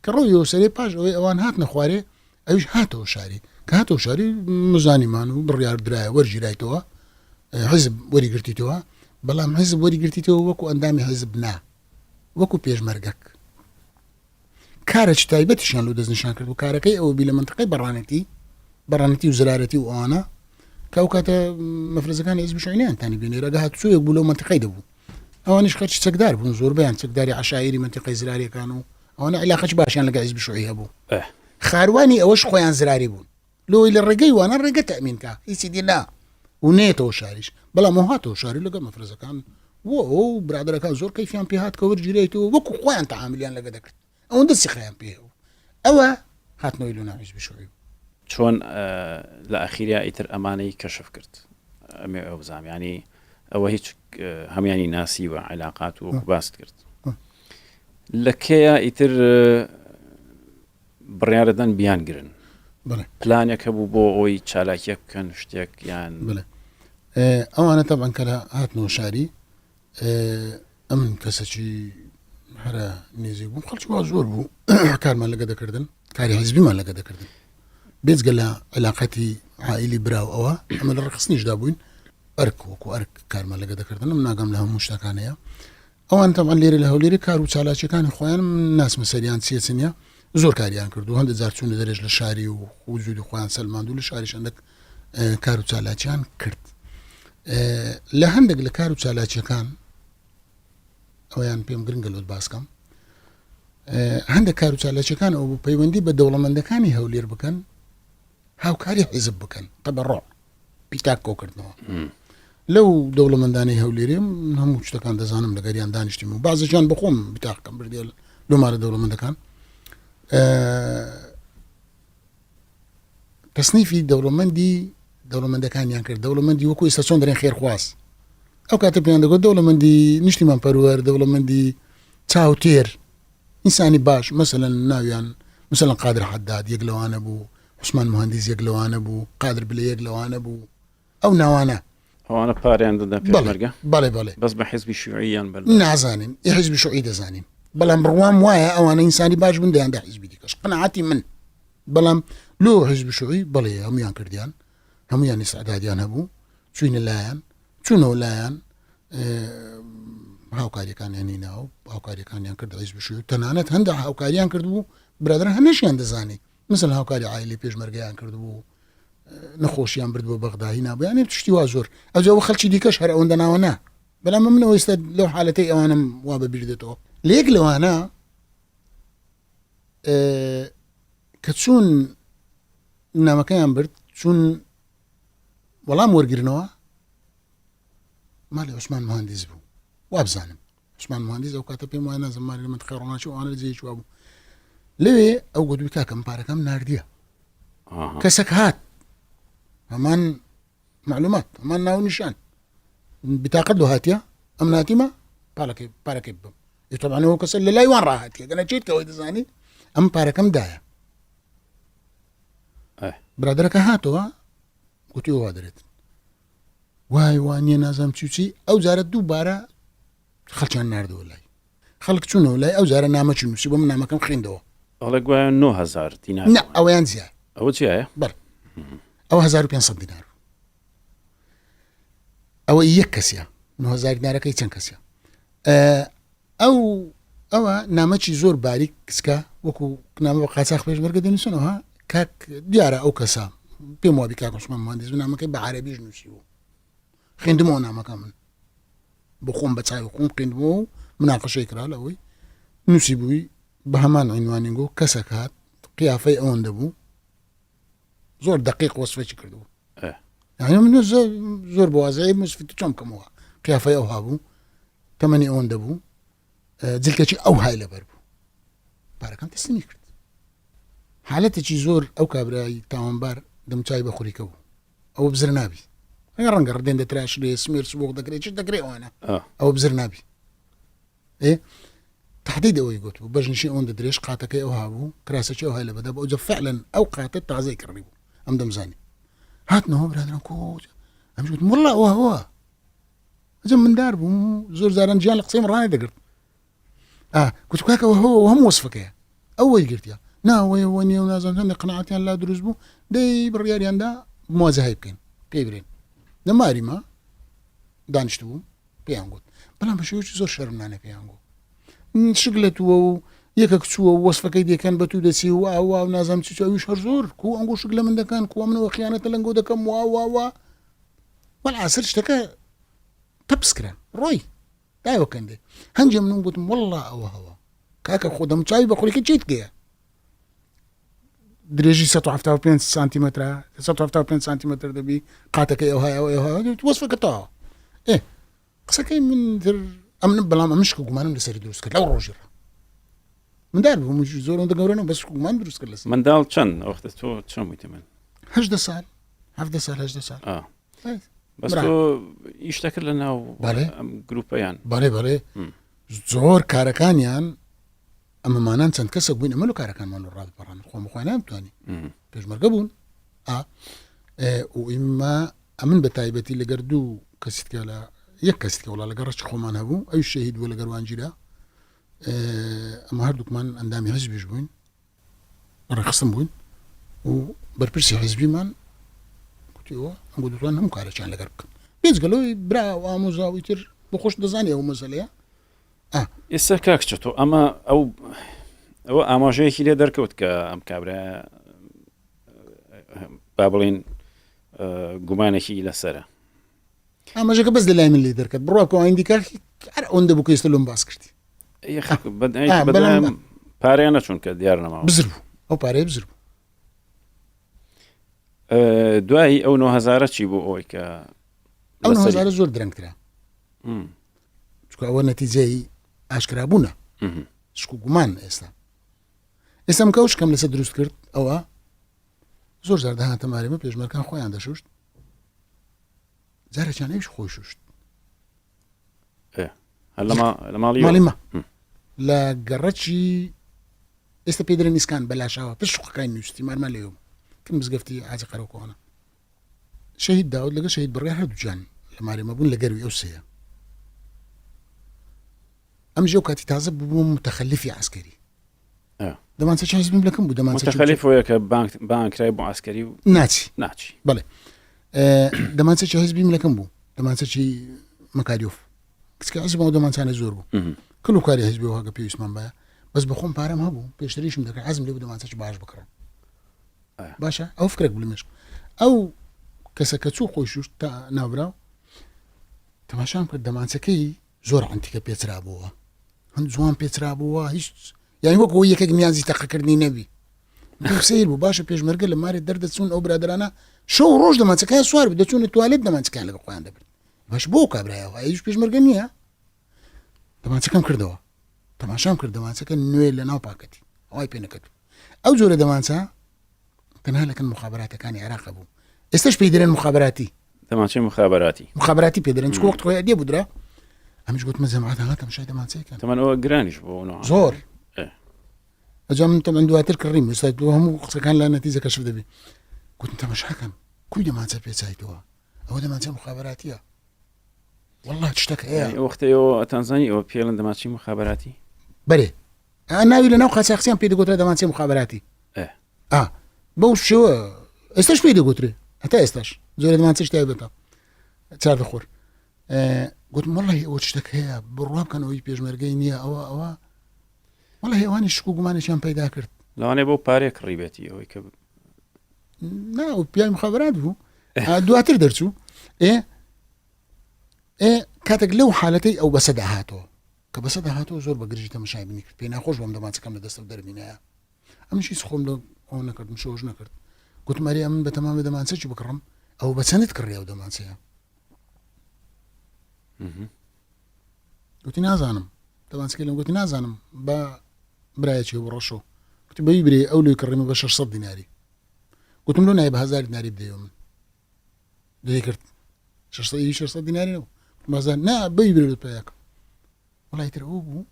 کە ڕۆیەوە سەرێ پاش ئەوەی ئەوان هاتنە خوارێ ئەویش هاتەوە شاری کە هاتەوە شاری مزانیمان و بڕیار درایە وەرگیرایتەوە حزب وەریگرتیتەوە بەڵام حزب وەریگرتیتەوە وەکو ئەندامی حزب نا وەکو پێشمەرگەک کارێکی تایبەتیشیان لۆ دەستنیشان کرد و کارەکەی ئەوە بی لە منتیقەی بەڕانەتی بەڕانەتی و زرارەتی و ئەوانە کە ئەو کاتە مەفرەزەکانی حیزبی شیوعی نەیانتانی بێنێر ئەگە هاتوچۆیەک بوو لەو منتیقەی دەبوو ئەوانیش خەرچی چەکدار بوون زۆربەیان چەکداری عەشایری منتیقەی زراریەکان و ئەوانە عیلاقەی باشیان لەگە حیزبی شیوعی هەبوو خاروانی ئەوەش خۆیان زراری بوون لۆی لە ڕێگەی وانە ڕێگە تەئمین کا هیچی دی نا و نێتەوە شاریش بەڵام ئەو هاتەوە شاری لەگەڵ مەفرەزەکان و ئەو برادەرەکان زۆر کەیفیان پێ هات کە وەرگیرێتەوە وەکو خۆیان تەعاملیان لەگە دەکرد ئەوەندە سیقەیان پێ هەبوو ئەوە هاتنەوەی لۆ ناو حیزبی شوعی بوو. چۆن لە ئەخیریا ئیتر ئەمانەی کەشف کرد ئەمێ ئەو بزانم یانی ئەوە هیچ هەموانی ناسیوە عیلاقات و وەکو باست کرد لە کێیە ئیتر بڕیارەدەن بیانگرن پلانێک هەبوو بۆ ئەوی چالاکیەک بکەن شتێک یان ئەوانە تەبعەن کە هاتنەوە شاری ئەمن کەسەکی هەرە نێزیک بوو خەڵکی وا زۆر بوو کارمان لەگە دەکردن کاری حزبیمان لەگە دەکردن بێجگە لە علااقەتی عائلی برا و ئەوە ئەمە لە ڕخستنیشدا بووین ئەرک وەکو ئەرک کارمان لەگە دەکردن من ناگەم لە هەموو شتەکانەیە ئەوان تەبعەن لێرە لە هەولێرێ کار و چالاکیەکانی خۆیان من ناسمە سەریان چیە چ نیە زۆر کاریان کرد و هەندێک جار چوونە دەرێژ لە شاری و وجودی خۆیان سەلماند و لە شاریش هەندێک کار و چالاکیان کرد لە هەندێک لە کار و چالاکیەکان ئەویان پێم گرنگە لۆت باسکەم هەندێک کار و چالاکیەکان ئەو بوو پەیوەندی بە دەوڵەمەندەکانی هەولێر بکەن هاوکاری حیزب بکەن تەبەڕۆ پیتاک کۆکردنەوە لەو دەوڵەمەندانەی هەولێرێ من هەموو شتەکان دەزانم لەگەریان دانیشتیم و بازێکیان بەخۆم بتاقەکەم بردێ لۆ مارە دەوڵەمەندەکان تەسنیفی دەوڵەمەندی دەوڵەمەندەکانیان کرد دەوڵەمەندی وەکو ئێستا چۆن دەرێن خێرخواز ئەو کاتە پێیان دەگوت دەوڵەمەندی نیشتیمان پەروەر دەوڵەمەندی چاوتێر ئینسانی باش مەسەلەن ناویان مثلەن قادر حەداد یەک لەوانە بوو عوسمان موهەندیس یەک لەوانە بوو، قادر بلێ یەک لەوانە بوو، ئەو ناوانە. ئەوانە پارەیان دەدا پێشمەرگە؟ بەڵێ بەڵێ. بەس بە حیزبی شیوعی یان بە. نازانین، ئی حیزبی شیوعی دەزانین، بەڵام بڕوام وایە ئەوانە ئینسانی باش بوون دەیاندا حیزبی دیکەش، قەناعەتی من. بەڵام لۆ حیزبی شیوعی بەڵێ هەموویان کردیان، هەموویان ئیستعدادیان هەبوو، چووینە لایان، چوونەوە لایان هاوکاریەکانیان هینا و هاوکاریەکانیان کرد حیزبی شیوعی، تەنانەت هەندێک هاوکاریان کردبوو برادەران هەمیشیان دەزانی مثل هاوکاری عایلی پێشمەرگەیان کردبوو نەخۆشیان برد بۆ بەغدا هینا بوو یانی شتی وا زۆر ئەوجا وە خەڵکی دیکەش هەر ئەوەندە ناوە نا بەڵام منەوە ئێستا لەو حالەتەی ئەوانم وا بە بیر دێتەوە لە یەک لەوانە کە چوون نامەکەیان برد چوون وەڵام وەرگرنەوە مالی عوسمان مهندس بوو وابزانم عوسمان مهندس ئەو کاتە پێم وایە نازم مالی لە منتقەی ڕۆناچی ئەوانە لە جێیەکی وا بوو لەوێ ئەو گوتبووی کاکە من پارەکەم ناردیە کەسێک هات هەمان معلومات هەمان ناو نیشان بتاقەت لۆ هاتیە ئەم ناتیمە پارەکەی پارەکەی ببم طبعا ئەو کەسە لە لای وان ڕاهاتیە گەنە چیت کەەوەی دەزانی ئەم پارەکەم دایە برادەرەکە هاتەوە گوتی وا دەرێت وای وانە نازانم چی چی ئەو جارە دووبارە خەڵکیان نردەوە لای خەڵک چونەوە لای ئەو جارە نامەچی نووسی بۆ من نامەکەم خوێندەوە ئەڵێ گوایە 9000 دینار نا ئەویان زیاد ئەوە چیایە بەڵێ ئەوە 1500 دینار ئەوە یەک کەسە 9000 دینارەکەی چەند کەسە ئەو ئەوە نامەکی زۆر باریک کچکە وەکو نامە بە قاچاخ پێشمەرگە دەنووسنەوە کاک دیارە ئەو کەسە پێم وابی کاک عوسمان مهندس نامەکەی بە عەرەبیش نووسی بوو. خوێندمەوە نامەکە من بۆ خۆم بە چاوی خۆم خوێندمەوە و مناقەشەی کرا لەوەی نووسی بووی بە هەمان عینوانی گۆ کەسەک هات قیافەی ئەوەندە بوو زۆر دقیق وەسفێکی کردبوو یعنی من زۆر بوازەیە مسفت چۆن بکەمەوە قیافەی ئەو هابوو تەمەنی ئەوەندە بوو جلکەکی ئەو های لەبەر بوو پارەکان تەسلیمی کرد حالەتێکی زۆر ئەو کابرای تاوانبار دەمچوی بە خوریکە بوو ئەوە بزر نابی ئەگەر ڕەنگە ڕدێن دەتراشرێ سمێر سبۆق دەکرێت چ دەکرێ ئەوانە ئەوە بزر نابی ئێ تهدید ئەوەی گوت بوو بەژنیشی ئەوەندە درێژ قاتەکەی ئەو هابوو کراسەکی ئەو های لە بەدا بوو ئەوجا فعلا ئەو قاتە تازەی کڕی بوو ئەم دەمزانی هاتنەوە برادران کۆ ئەمش گوتم والله ئەوە هەوە ئەجە مندار بووم زۆر جاران گیان لە قسەیم ڕانەدەگرت ئا گوتم کاکە ئەوە هەوە هەموو وەسفەکەیە ئەو وەی گرتیە ناوەیە وە نیە و نازانم هەندێک قەناعەتیان لا دروست بوو دەی بڕیاریاندا مواجهەی بکەین پێی برێن لە ماریمە دانیشتبووم پێیان گوت بەڵام بە شێوەیەکی زۆر شەرمنانە پێیان گوت شک لە تووە و یەکەک چووە و وەسفەکەی دەکەن بە تو دەچی و ئاوا و نازانم چی ئەویش هەر زۆر کو ئەنگۆ شک لە من دەکەن کو منەوە خیانەتە لەنگۆ دەکەم وا وا وا وەلعاسر شتەکە تەپس کرا ڕۆی دایوە کەندێ هەنجێ منم گوتم والله ئەوە هەوە کاکە خۆ دەم چاوی بە خۆریکە چیت گەیە درێژی 175 سانتیمەترە 175 سانتیمەتر دەبی قاتەکەی ئەو هەیە ئەو هەیە وەسفەکە تەواوە ئێ قسەکەی من تر ئەم بەڵام ئەم شک و گومانم لەسەری دروست کرد لەو ڕۆژی ڕا مندار بووم زۆر ئەوەندە گەورە نەبووم بەس شک و گومان دروست کرد لەسەر منداڵ چەند وەختە تۆ چەند بوویتە من هەژدە ساڵ حەڤدە ساڵ هەژدە ساڵ ئا. بەس تۆ ئیش دەکرد لە ناو بەڵێ. ئەم گروپەیان بەڵێ بەڵێ زۆر کارەکانیان ئەمەمانان چەند کەسێک بووین ئەمە لە کارەکانمان و ڕادپەڕان خۆم خۆیان نامتوانی پێشمەرگە بوون و ئیمە ئەمن بە تایبەتی لەگەر دوو کەسیتکە لە یەک کەسیتکە وڵا لەگەڕ ڕەچ خۆمان هەبوو ئەو شەهید بوو لەگەر وانگیرا ئەمە هەردووکمان ئەندامی حزبیش بووین ڕێکخستن بووین و بەرپرسی حزبیمان گوتیەوە ئەنگۆ دەتوان هەموو کارێکیان لەگەر بکەن بێجگە لەوەی برا و ئامۆزا و ئیتر بۆ خۆش دەزانی ئەو مەسەلەیە ئێستا کاک چەتۆ ئەمە ئەو ئەوە ئاماژەیەکی لێ دەرکەوت کە ئەم کابرا با بڵین گومانێکی لەسرە ئاماژەکە بەس لە لای من لێ دەرکەت بڕوا کە ئەوانی دیکە هەر ئەوەندە بوو کە ئێستا لۆم باس کردی پارەیان نەچون کە دیار نەما بزر بوو ئەو پارەیە بزر بوو دوایی ئەو 9000 چی بوو ئەوەی کە ئەو 9000 زۆر درەنگترە چونکە ئەوە نەتیجەی ئاشکرابوونە شک و گومان ئێستا ئێستا کە شکم لەسەر دروست کرد ئەوە زۆر جار دەهاتە مارێمە پێشمەرکان خۆیان دەشوشت جارێکیان ئەویش خۆی شوشت لە ماڵی ماڵی مە لە گەڕەکی ئێستا پێ درێن ئیسکان بەلاشاوە پشت شقەکانی نووستی مارمان لێ کە مزگەفتی حاجی قەرەکۆنە شەهید داود لەگەڵ شەهید بڕیار هەردووکیان لە مارێمە بوون لە گەروی ئەو سێیە. ئەمژ ئەو کاتی تازە ببووم متەخەلیفی عەسکەری. دەمانچەکی حیزبیم لەکەم بوو دەمانچەکی متەخەلیف وەیە کە بانک بانکرای بۆ عەسکەری و ناچی ناچی بەڵێ دەمانچەکی حیزبیم لەکەم بوو دەمانچەکی مەکاریۆف کچکە حیزب ئەو دەمانچانە زۆر بوو کل و کاری حیزبی هەگە پێویستمان باە بەس بەخۆم پارەم هەبوو پێشتریشم دەکرد حەزم لێ بوو دەمانچەکی باش بکڕم باشە ئەو فکرێک بوو لە مێشک ئەو کەسە کە چوو خۆی شوشت تا ناوبراو تەماشام کرد دەمانچەکەی زۆر عەنتیکە پێچرابووە هەند جوان پێچرابووە هیچ یانی وەک ئەوەی یەکێک نیازی تەقەکردنی نەبی سیر بوو باشە پێشمەرگە لە مارێ دەردەچوون ئەو برادرانە شەو ڕۆژ دەمانچەکەیان سوار بوو دەچوونە توالێت دەمانچەکەیان لەگەڵ خۆیان دەبرد باش بۆ کابرایەوە ئەویش پێشمەرگە نییە دەمانچەکەم کردەوە تەماشام کرد دەمانچەکە نوێ لە ناو پاکەتی ئەوای پێ نەکەت ئەو جۆرە دەمانچە تەنها لەکن مخابراتەکانی عێراق بوو ئێستش پێی دەرێن مخابراتی دەمانچەی مخابراتی مخابراتی پێ دەرێن چکۆ وەخت خۆی ئەدێ بودرا ئەمش گوتمە جەماعەت هات تەماشای دەمانچەیەکەن تەمەن ئەوە گرانیش بۆ زۆر ئەجا من تەمەن دواتر کڕیم ئێستا تۆ هەموو قسەکان لە نەتیجە کەشف دەبی گوتم تەماشاکەن کوی دەمانچە پێچایتەوە ئەوە دەمانچە مخابراتیە والله شتەکە هەیە وەختەوە ئەتانزانی ئەوە پێڵن دەماچی مخابراتی بەرێ ناوی لە ناو قاچاخچیان پێی دەگوترا دەمانچەی مخابراتی ئا بەو شێوە ئێستاش پێی دەگوترێ هەتا ئێستاش زۆرە دەمانچەش تایبەتە چاردەخۆر گوتم وەڵی ئەوە شتێک هەیە بڕوا بکەن ئەوەی پێشمەرگەی نییە ئەوە ئەوە وەڵی هێوانی شک و گومانێکیان پەیدا کرد لەوانەیە بۆ پارێک کڕیبێتی ئەوەی کە نا پیاوی مخابرات بوو دواتر دەرچوو ئێ. ئێ کاتێک لەو حالەتەی ئەو بەسە داهاتەوە کە بەسە داهاتەوە زۆر بە گرژی تەمەشای منی کرد پێ ناخۆش بۆم دەمانچەکەم لە دەستەوە دەرمینایە ئەمنیش هیچ خۆم لە ئەوە نەکردم شۆش نەکرد گوتم ئەرێ ئەمن بە تەمامە دەمانچەکی بکڕم ئەو بە چەندت کڕی ئەو دەمانچەیە گوتی نازانم دەمانچەکەی لەم گوتی نازانم بە برایەکی بۆ ڕەشۆ گوتی بەوی برێ ئەو لۆی کڕیمە بە 600 دیناری گوتم لۆ نای بە هزار دیناری بدەیەوە من دەی کرد 600 600 دیناری نەبوو مازان نا بەوی برێ پیاکە وڵی تر ئەو بوو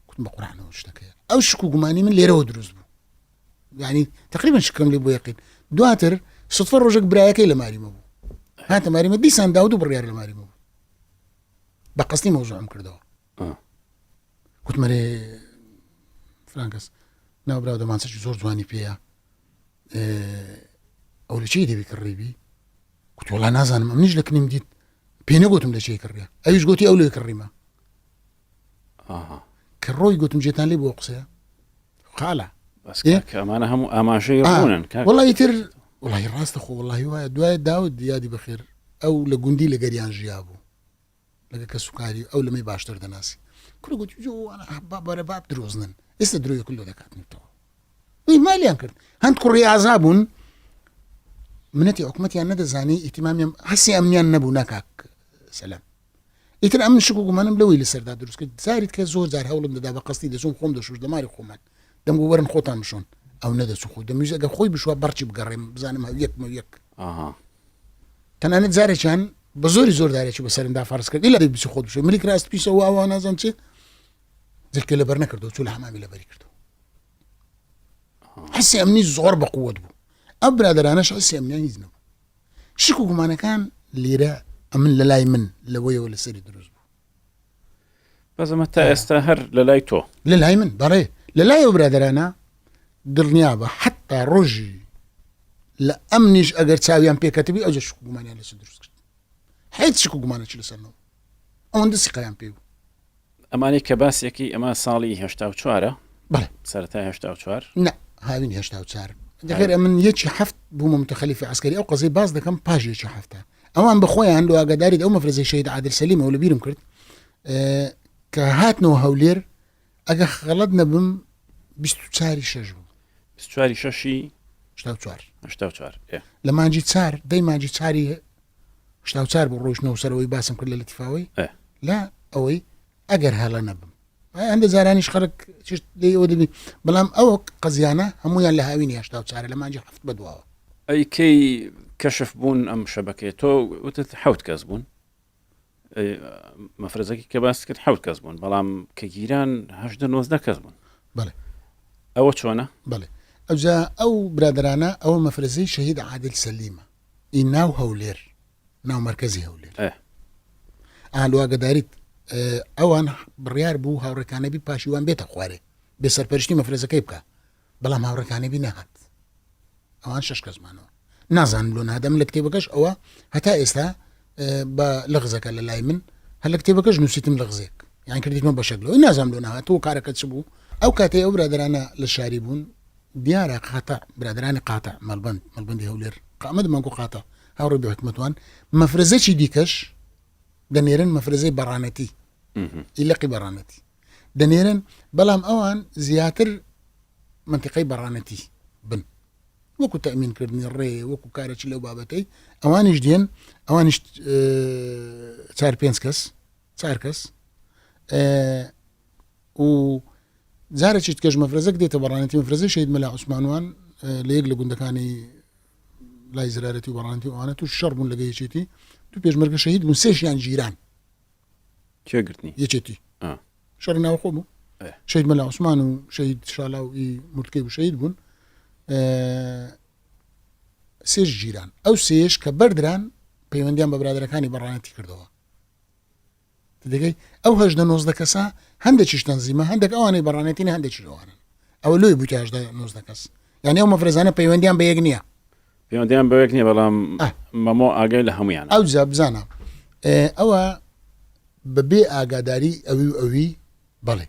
گوتم بە قورآانەوە شتەکەیە ئەو شک و گومانی من لێرەوە دروست بوو یعنی تقریبا شکم لێ بۆ یقین دواتر سوتفە ڕۆژێک برایەکەی لە ماریمە بوو هاتە ماریمە دیسان داود و بڕیار لە ماریمە بوو بە قەستی مەوزوعم کردەوە گوتمەرێ فرانکەس ناوبراو دەمانچەکی زۆر جوانی پێیە ئەو لە چی دەبی کڕیبی گوتوڵا نازانم ئەمنیش لە کنیم دیت پێ نەگوتم لە چی کڕیە ئەویش گوتی ئەو لێ کڕیمە کە ڕۆی گوتم جێتان لێ بۆ قسەیە خاڵە ئەمانە هەموو ئاماژەی ڕوونن وڵی تر وڵی ڕاستە خۆ وڵی وایە دوای داود یادی بەخێر ئەو لە گوندی لە گەریان ژیا بوو لەگە کە سوکاری ئەو لەمەی باشتر دەناسی کوڕ گوتی بەرە باب درۆزنن ئێستا درۆی کلۆ دەکاتنەوە ئیهمالیان کرد هەند کوڕی ئازا بوون منەتی حکوومەتیان نەدەزانی ئیتیمامیان هەسی ئەمنیان نەبوو ناکاک سەلام ئیتر ئەمن شک و گومانم لەوەی لەسەردا دروست کرد زاریت کە زۆر جار هەوڵم دەدا بە قەستی دەچوم خۆم دەشوش دەماری خۆمان دەمگو وەرن خۆتان بشۆن ئەو نەدەچوو خۆی دەمویست ئەگەر خۆی بشوە بەڕچی بگەڕێم بزانم هەو یەکمە یەک تەنانەت جارێکیان بە زۆری زۆر دارێکی بەسەرمدا فەرز کرد ئیلا بچی خۆت بشۆ ملی کراست پیسەوە ئەوە نازانم چی جلکە لەبەر نەکردەوە چوو لە حەمامی لەبەری کردەوە حسی ئەمنی زۆر بە قووەت بوو ئەو برادرانەش حسی ئەمنیان هیچ نەبوو شک و گومانەکان لێرە ئەمن لە لای من لەوەیەوە لەسەری دروست بوو بەس ئەمە تا ئێستا هەر لە لای تۆ لە لای من بەڕێ لە لای ئەو برادرانە دڵنیا بە حتا ڕۆژی لە ئەمنیش ئەگەر چاویان پێکەتبی ئەو شک و گومانیان لەسەر دروست کرد هیچ شک و گومانێکی لەسەر نەبوو ئەوەندە سیقەیان پێ بوو ئەمانەی کە باسێکی ئەمە ساڵی هێشتا و چوارە بەڵێ سەرەتای هێشتا و چوار نا هاوین هێشتا و چار دەگەر ئەمن یەکی هەفت بوومە متەخەلیفی عسکەری ئەو قەزەی باس دەکەم پاش یەکی هەفتە ئەوان بەخۆیان لۆ ئاگاداری ئەو مەفرەزەی شەهید عادل سەلیمەوە لە بیرم کرد کە هاتنەوە هەولێر ئەگە خەڵەت نەبم 24 شەش بوو 24 شەشی 84 84 لە مانجی چار دەی مانجی چاری 84 بوو ڕۆیشتنەوە سەرەوەی باسم کرد لە لەتیفاوەی لە ئەوەی ئەگەر هەڵە نەبم هەندە جارانیش خەڵک ئەوە دەبی بەڵام ئەو قەزیانە هەمویان لە هاوینی هشتا و چارە لە مانجی هەفت بەدواوە ئەی کەی کەشف بوون ئەم شەبەکەی تۆ وتت حوت کەس بوون مەفرەزەکی کە باس کرد حوت کەس بوون بەڵام کە گیران هەدە نۆزدە کەس بوون بەڵێ ئەوە چۆنە بەڵێ ئەوجا ئەو برادرانە ئەوە مەفرەزەی شەهید عادل سەلیمە ئی ناو هەولێر ناو مەرکەزی هەولێر ئا لۆ ئاگەداریت ئەوان بڕیار بوو هاوڕێکانەبی پاشیوان بێتە خوارێ بێ سەرپەرشتی مەفرەزەکەی بکە بەڵام هاوڕێکانەبی نەهات ئەوان شش کەسمانەوە نازانم لۆ نادەم لە کتێبەکەش ئەوە هەتا ئێستا بە لەغزەکە لە لای من هەر لە کتێبەکەش نووسیتم لەغزێک یان کردیتمە بەشێک لەوەی نازانم لۆ نەهات و کارەکە چ بوو ئەو کاتەی ئەو برادرانە لە شاری بوون دیارە قاتع برادرانی قاتع مەڵبەند مەڵبەندی هەولێر قامەت مەنگو قاتع هاوڕێ بە حکومەتوان مەفرەزەکی دیکەش دەنێرن مەفرەزەی بەڕانەتی ئیلەقی بەڕانەتی دەنێرن بەڵام ئەوان زیاتر منتیقەی بەڕانەتی بن وەکو تەمینکردنی ڕێ وەکو کارێکی لەو بابەتەی ئەوانیش دێن ئەوانیش چار پێنج کەس چار کەس و جارێکی تکەش مەفرەزەک دێتە بەڕانەتی مەفرەزەی شەهید مەلا عوسمانوان لە یەک لە گوندەکانی لای زرارەتی و بەڕانەتی و ئەوانە توش شەڕ بوون لەگە یەکێتی تو پێشمەرگە شەهید بوون سێشیان گیران کێ گرتنی یەکێتی شەڕی ناوخۆ بوو شەهید مەلا عوسمان و شەهید شالاو ئی مورتکەی و شەهید بوون سێش گیران ئەو سێش کە بەردران پەیوەندیان بە برادەرەکانی بەڕانەتی کردەوە تدەگەی ئەو هەژدە نۆزدە کەسە هەندێکیش تەنزیمە هەندێک ئەوانەی بەڕانێتین هەندێکی ئەوانن ئەوە لۆی بووتە هەژدە نۆزدە کەس یعنی ئەو مەفرەزانە پەیوەندیان بە یەک نییە پەیوەندیان بە یەک نییە بەڵام مەمۆ ئاگای لە هەمویان ئەو جا بزانە ئەوە بەبێ ئاگاداری ئەوی و ئەوی بەڵێ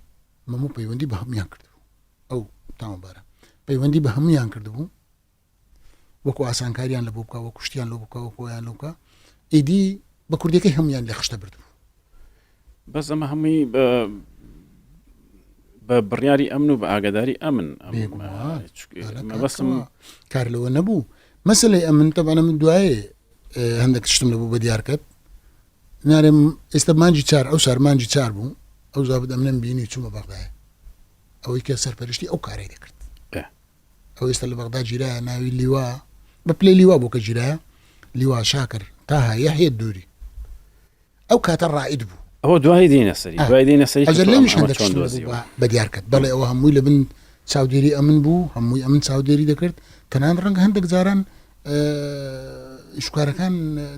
مەمۆ پەیوەندی بە هەمویان کردبوو ئەو تاوانبارە پەیوەندی بە هەمویان کردبوو وەکو ئاسانکاریان لە بۆ بکە وەکو شتیان لۆ بکە وەکو ئەویان لۆ بکە ئیدی. بە کوردیەکەی هەموویان لێ خشتە بردبوو. بەس ئەمە هەمووی بە بە بڕیاری ئەمن و بە ئاگاداری ئەمن مەبەستم کار لەوە نەبوو مەسلەی ئەمن تەبانە من دوایێ هەندێک شتم لەبوو بە دیارکەت نارێم ئێستا مانجی چار ئەو سار مانجی چار بوو ئەو زابت ئەمنم بینی چوومە بەغدایە ئەوەی کە سەرپەرشتی ئەو کارەی دەکرد ئەو ئێستا لە بەغدا گیرایە ناوی لیوا بە پلەی لیوا بوو کە گیرایە لیوا شاکر تاها یەحیە دووری ئەو کاتە ڕائید بوو. ئەوە دوای دێینە سەری دوای دێینە سەری ئەجە لەویش هەندێک شتم بوو بە دیار کرد بەڵێ ئەوە هەمووی لە بن چاودێری ئەمن بوو هەمووی ئەمن چاودێری دەکرد تەنان ڕەنگە هەندێک جاران ئیشکارەکان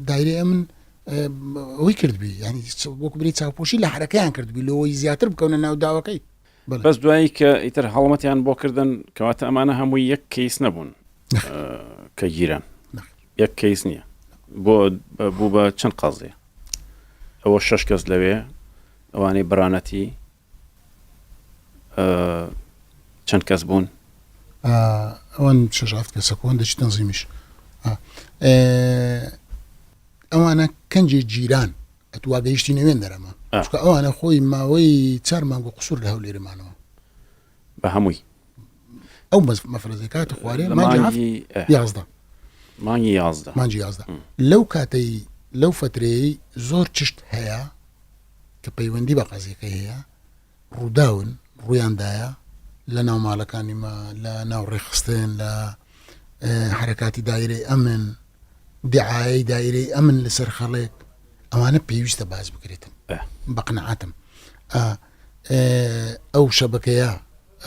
دایرەی ئەمن ئەوەی کردبی ینی وەکو بری چاوپۆشی لە حرەکەیان کردبی لەوەی زیاتر بکەونە ناو داوەکەی بەس دوایی کە ئیتر هەڵمەتیان بۆ کردن کەواتە ئەمانە هەمووی یەک کەیس نەبوون کە گیران یەک کەیس نییە بۆ بوو بە چەند قازیە ئەوە شش کەس لەوێ ئەوانەی بڕانەتی چەند کەس بوون ئەوان شش هەفت کەسە کۆن دەچی تەنزیمیش ئەوانە کەنجێ جیران ئەتوو وا گەیشتینە وێن دەرەمە چونکە ئەوانە خۆی ماوەی چار مانگ و قسوور لە هەولێرێ مانەوە. بە هەمووی. ئەو مەفرەزەی کاتە خوارێ مانگی هەفت 11 مانگی 11 مانگی 11 لەو کاتەی لەو فترەیەی زۆر چشت هەیە کە پەیوەندی بە قەزیەکەی هەیە ڕووداون ڕوویاندایە لە ناو ماڵەکانی مە لە ناو ڕێکخستن لە حرەکاتی دایرەی ئەمن دعایەی دایرەی ئەمن لەسەر خەڵێک ئەوانە پێویستە باز بکرێتن بە قنەعاتم ئەو شەبەکەیە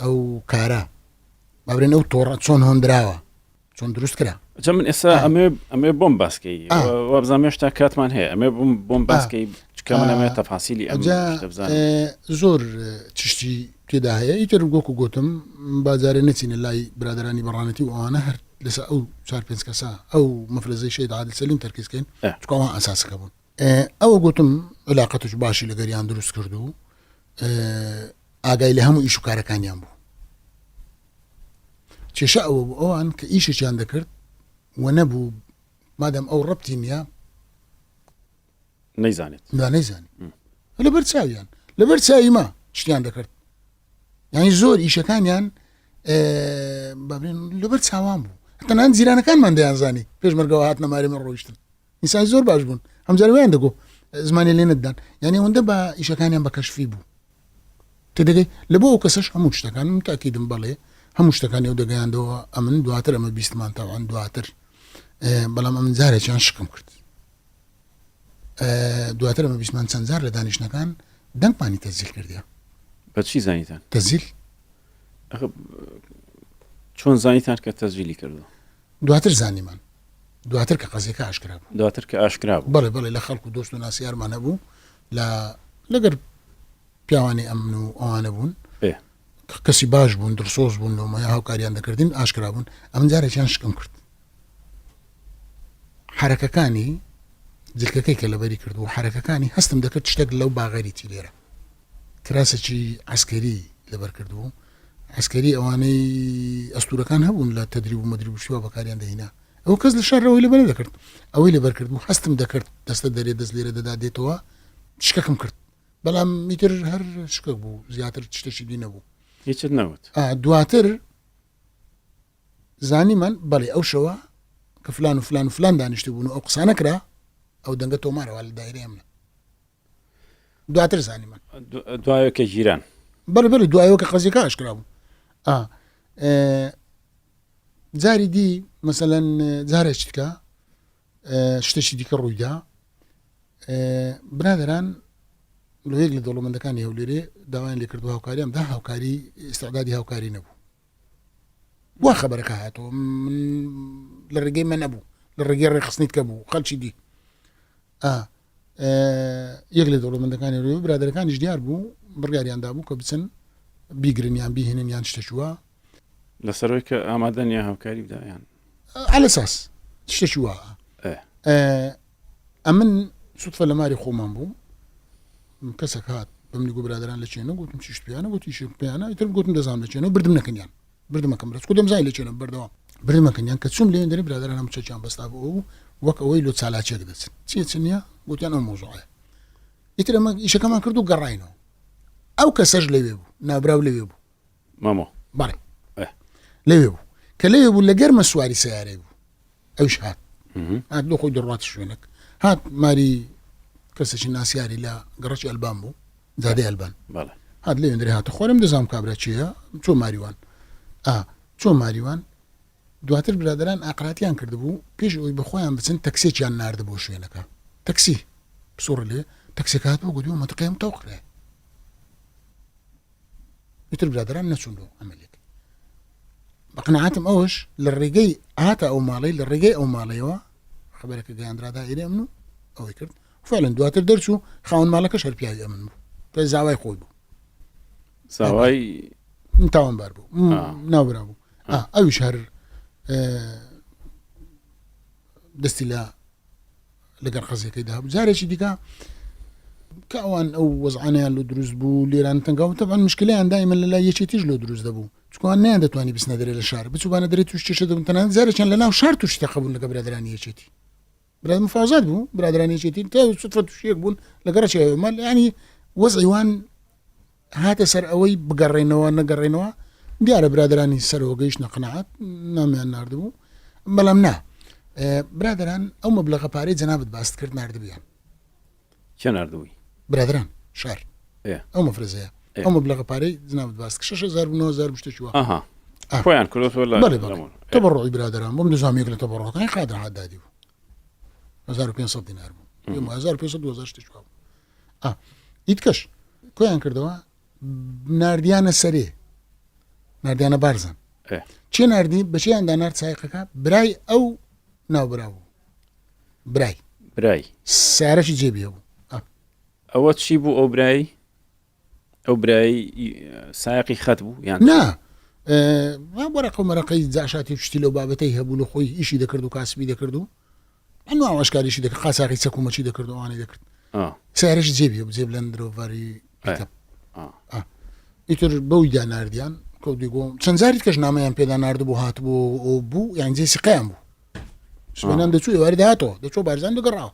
ئەو کارە بابرێن ئەو تۆڕە چۆن هۆندراوە چۆن دروست کرا؟ جا من ئێستا ئەمێ ئەمێ بۆم باسکەی وابزانام هێشتا کاتمان هەیە ئەمێ بۆم بۆم باسکەی چکە من ئەمێ تەفاسیلی ئەم زۆر چشتی تێدا هەیە ئیتر گۆکو گوتم بازارێ نەچینە لای برادرانی بەڕانەتی و ئەوانە هەر لەسەر ئەو چار پێنج کەسە ئەو مەفرەزەی شەهید عادل سەلیم تەرکیزکەین چکە ئەوان ئەساسەکە بوون ئەوە گوتم علاقەتش باشی لەگەریان دروست کرد و ئاگای لە هەموو ئیش و کارەکانیان بوو کێشە ئەوە بوو ئەوان کە ئیشێکیان دەکرد و نەبوو مادەم ئەو ڕەبتی نییە نەیزانێت نا نەیزانێت لەبەر چاویان لەبەر چاوی ما شتیان دەکرد یعنی زۆر ئیشەکانیان بابرێن لەبەر چاوان بوو تەنان جیرانەکانمان دەیانزانی پێشمەرگەوە هاتنە ماری من ڕۆیشتن ئینسانی زۆر باش بوون هەمجار ویان دەگو زمانی لێ نەدان یعنی ئەوەندە بە ئیشەکانیان بە کەشفی بوو تێدەگەی لە بۆ ئەو کەسەش هەموو شتەکان من تاکیدم بەڵێ هەموو شتەکانی ئەو دەگەیاندەوە ئەمن دواتر ئەمە بیستمان تاوان دواتر بەڵام ئەمن جارێکیان شکم کرد دواتر ئەمە بیستمان چەند جار لە دانیشتنەکان دەنگمانی تەزیل کردیا بەچی زانیتان تەزیل چۆن زانیتان کە تەزیلی کردو دواتر زانیمان دواتر کە قەزیەکە ئاشکرا بوو. دواتر کە ئاشکرا بوو. بەڵێ بەڵێ لە خەڵک و دۆست و ناسیارمان هەبوو لە لەگەر پیاوانی ئەمن و ئەوانە بوون ئێ. کەسی باش بوون دڵسۆز بوون لۆمە یا هاوکاریان دەکردین ئاشکرا بوون ئەمن جارێکیان شکم کرد حرەکەکانی جلکەکەی کە لەبەری کرد و حرەکەکانی هەستم دەکرد شتێک لەو باغەریتی لێرە کراسێکی عەسکەری لەبەر کردبوو، عەسکەری ئەوانەی ئەستوورەکان هەبوون لە تەدریب و مەدریب و شتی وا بەکاریان دەهینا. ئەوە کەس لە شار ئەوەی لەبەر نەدەکرد. ئەوەی لەبەر کردبوو هەستم دەکرد دەستە دەرێ دەست لێرە دەدا دێتەوە شکەکم کرد. بەڵام ئیتر هەر شکەک بوو زیاتر شتێکی دی نەبوو. هیچت نەوت. دواتر زانیمان بەڵێ ئەو شەوە کە فلان و فلان و فلان دانیشتبوون و ئەو قسانە کرا ئەو دەنگە تۆمارەوە لە دایرەی ئەمنە. دواتر زانیمان دوایەوە کە گیران بەڵێ بەڵێ دوایەوە کە قەزیەکە ئاشکرا بوو جاری دی مەسەلەن جارێکی دیکە شتێکی دیکە ڕوویدا برادران لە یەک لە دەوڵەمەندەکانی هەولێرێ داوایان لێکردو هاوکاریان دا هاوکاری ئیستعدادی هاوکاری نەبوو وا خەبەرەکە هاتەوە من لە ڕێگەی من نەبوو لە ڕێگەی ڕێکخستنی کە بوو خەلکی دی یەک لە دەوڵەمەندەکانی ڕێ و برادەرەکانیش دیار بوو بڕیاریان دابوو کە بچن بیگرن یان بیهێنن یان شتێکی وا. لەسەرەوەی کە ئامادە نییە هاوکاری بدا یان. عەلە ساس شتێکی وا. ئەمن سوتفە لە ماری خۆمان بووم کەسێک هات بە منی گوت برادەران لە چێنە گوتم چیشت پێیانە گوتی شت پێیانە ئیتر گوتم دەزانم لە چێنە بردم نەکەنیان بردمەکەم رەچکو دەمزانی لە چێنە بەردەوام. بردمەکەنیان کە چوم لێن دەری برادران هەموو چەکیان بەستا بوو وەک ئەوەی لۆ چالاکیەک دەچن چیە چ نییە گوتیان ئەو مۆزوعەیە ئیتر ئەمە ئیشەکەمان کرد و گەڕاینەوە ئەو کەسەش لەوێ بوو نابراو لەوێ بوو مامۆ بەڵێ لەوێ بوو کە لەوێ بوو لە گەرمە سواری سیارەی بوو ئەوش هات هات لۆ خۆی دەڕوات شوێنێک هات ماری کەسێکی ناسیاری لە گەڕەکی ئەلبان بوو زادەی ئەلبان هات لێ درێ هاتە خۆرم دەزانام کابرا چییە چۆ ماریوان ئا چۆ ماریوان دواتر برادەران ئاقراتیان کردبوو پێش ئەوی بەخۆیان بچن تەکسێکیان ناردە بۆ شوێنەکە تەکسی پسوڕ لێ تەکسێک هات بۆ گوتووە مەتقەیەم تەوقرێ ئیتر برادەران نەچوون بۆ عەمەلیەکەی بە قەناعەتم ئەوش لە ڕێگەی هاتە ئەو ماڵەی لە ڕێگەی ئەو ماڵەیەوە خبرەکە گەیاندرا دائیرەی ئەمن و ئەوەی کرد فعلا دواتر دەرچوو خاوەن ماڵەکەش هەر پیاوی ئەمن بوو کە زاوای خۆی بوو زاوای تاوانبار بوو ناوبرا بوو ئەویش هەر دەستی لە لەگەڵ قەزیەکەیدا هەبوو جارێکی دیکە کە ئەوان ئەو وەزعانیان لۆ دروست بوو لێران تەنگاو تەبعەن مشکلیان دایمە لە لای یەکێتیش لۆ دروست دەبوو چکوان نیان دەتوانی بچنە دەرێ لە شار بچوبانە دەرێ توش کێشە دەبوون تەنانەت جارێکیان لە ناو شار تووشی تەقە بوون لەگە برادرانی یەکێتی براد مفاوزات بوو برادرانی یەکێتی تا سوتفە تووشیەک بوون لەگەڕ چێ ینی وەزعی وان هاتە سەر ئەوەی بگەڕێنەوە نەگەڕێنەوە دیارە برادرانی سەرەوە گەیشتنە قەناعەت نامیان ناردبوو بەڵام نا برادران ئەو مەبلەغە پارەی جەنابت باست کرد ناردبیان کێ ناردبووی برادران شار ئەو مەفرەزەیە ئەو مەبلەغە پارەی جنابت باست کرد 6000 و 9000 شتێکی وا ئەها خۆیان کردۆتەوە لە بەڵێ بەڵێ تەبەڕوعی برادران بۆم دەزانم یەک لە تەبەڕوعەکانی قادر حەدادی بوو 1500 دینار بوو 1500 2000 شتێکی وا بوو ئا ئیتکەش کۆیان کردەوە ناردیانە سەرێ ناردیانە بارزان چێ ناردی بەچیان دانارد سایقەکە برای ئەو ناوبراو برای برای سارەی جێبیە بوو ئەوە چی بوو ئەو برای ئەو برای سایقی خەت بوو یان نا وەرەقە و مەرەقەی جاشاتی شتی لەو بابەتەی هەبوو لە خۆی ئیشی دەکرد و کاسبی دەکرد و ئەنوا ئاشکاریشی دەکرد قاچاقی چەک و مەچی دەکرد و ئەوانەی دەکرد سیارەش جێبی هەبوو جێب لەندرۆڤەری پیکەپ ئیتر بەویدا ناردیان کەوتگۆ چەند جاری کەش نامەیان پێدا ناردبوو هاتبوو ئەو بوو یان جێ سیقەیان بوو سبێنان دەچوو ئێواری داهاتەوە دەچۆ بارزان دەگەڕاوە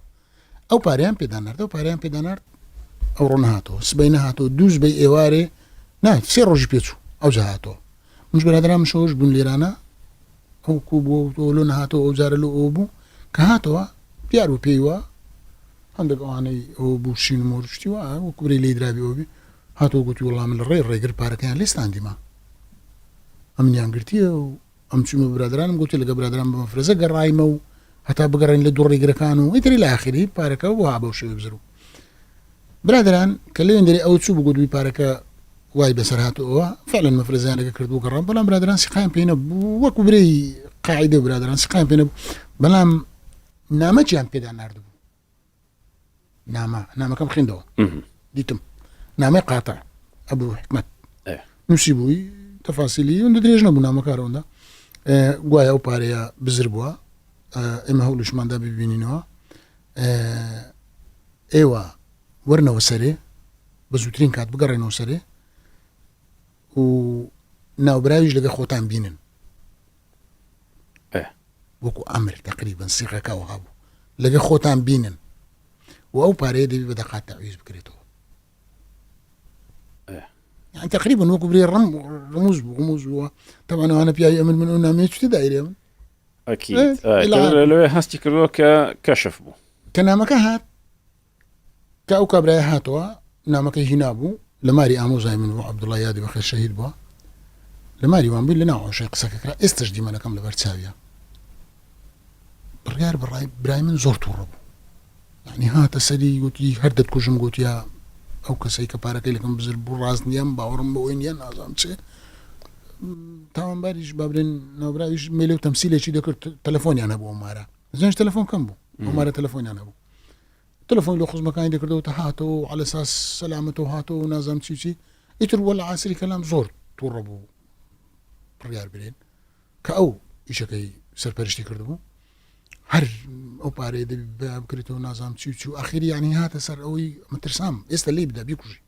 ئەو پارەیان پێدا نرد ئەو پارەیان پێدا نرد ئەو ڕۆ نهاتەوە سبەی نهاتەوە دووز بەی ئێوارێ نا سێ ڕۆژی پێچوو ئەو جاهاتەوە منش برادران مشەوەش بوون لێرانە ئەو کو بووە و تۆ لۆ نەهاتەوە ئەو جارە لۆ ئەو بوو کە هاتەوە دیار بوو پێی وا هەندێک ئەوانەی ئەو بوو شین و مۆر شتی وا وەکو برێ لێی درابی ئەو بی هاتەوە گوتی وەڵا من لە ڕێ ڕێگر پارەکەیان لێ ستاندیمە ئەمنیان گرتیە و ئەم چوومە برادرانم گوتی لەگە برادران بە مەفرەزە گەڕایمە و هەتا بگەڕێن لە دوو ڕێگرەکان و ئیتری لە ئاخری پارەکە وها بەو شێوەی بزر و برادەران کە لەوێندەرێ ئەوە چوو بوو گوتبووی پارەکە وای بەسەر هاتووە فعلا مەفرەزیان لەگە کرد بوو گەڕان بەڵام برادەران سیقایان پێ نەبوو وەکو برێی قاعدە و برادەران سیقایان پێ نەبوو بەڵام نامەکیان پێدا ناردبوو نامە نامەکەم خوێندەوە دیتم نامەی قاتع ئەبوو حکمت نووسی بووی تەفاسیلی ئەوەندە درێژ نەبوو نامەکارەوەندە گوایە ئەو پارەیە بزر بووە ئێمە هەوڵیشماندا ببینینەوە ئێوە وەرنەوە سەرێ بە زووترین کات بگەڕێنەوە سەرێ و ناوبراویش لەگە خۆتان بینن وەکو ئەمر تقریبا سیغەکە وها بوو لەگە خۆتان بینن و ئەو پارەیە دەبی بە دەقات تەعویز بکرێتەوە يعني تقریبا وەکو برێ ڕم ڕموز بوو ڕموز بووە تەوانەوانە پیاوی ئەمن من ئەو نامەیە چتە دایرێ من ئەکید لەوێ هەستی کردووە کە کەشف بوو. کە نامەکە هات کە ئەو کابرایە هاتەوە نامەکەی هینا بوو لە ماری ئامۆزای من بوو عەبدوڵڵا یادی بەخێر شەهید بووە لە ماری وان بووی لە ناو عەوشای قسەکە کرا ئێستش دیمەنەکەم لەبەر چاویە بڕیار بڕای برای من زۆر تووڕە بوو یعنی هاتە سەری گوتی هەر دەتکوژم گوتیا ئەو کەسەی کە پارەکەی لەکەم بزر بوو ڕاست نییە باوەڕم بەوەی نییە نازانم چێ تاوانباریش با بڵێن ناوبراویش مێلێ و تەمسیلێکی دەکرد تەلەفۆنیان هەبوو ئەو مارە زۆنش تەلەفۆن کەم بوو ئەو مارە تەلەفۆنیان هەبوو تەلەفۆن لە خزمەکانی دەکردەوە تا هاتەوە و على ساس سەلامەتەوە هاتەوە و نازانم چی چی ئیتر وەلا عاسری کەلام زۆر تووڕە بوو بڕیار برێن کە ئەو ئیشەکەی سەرپەرشتی کردبوو هەر ئەو پارەیە دەبی بکرێتەوە نازانم چی و چی و ئاخری یعنی هاتە سەر ئەوەی مترسام ئێستا لێی بدا بیکوژی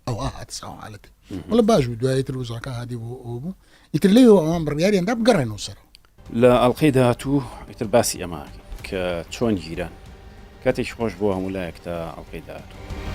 ئەوها هاتە سەر حالەتی وەڵا باش بوو دوایی تر وزاکە هادی بوو ئەوە بوو ئیتر لێوە ئەوان بڕیاریان دا بگەڕێنەوە سەرەوە. لە ئەڵلقەی داهاتوو ئیتر باسی ئەمە کە چۆن گیران. کاتێکی خۆش بۆ هەموو لایەک تا ئەڵلقەی داهاتوو.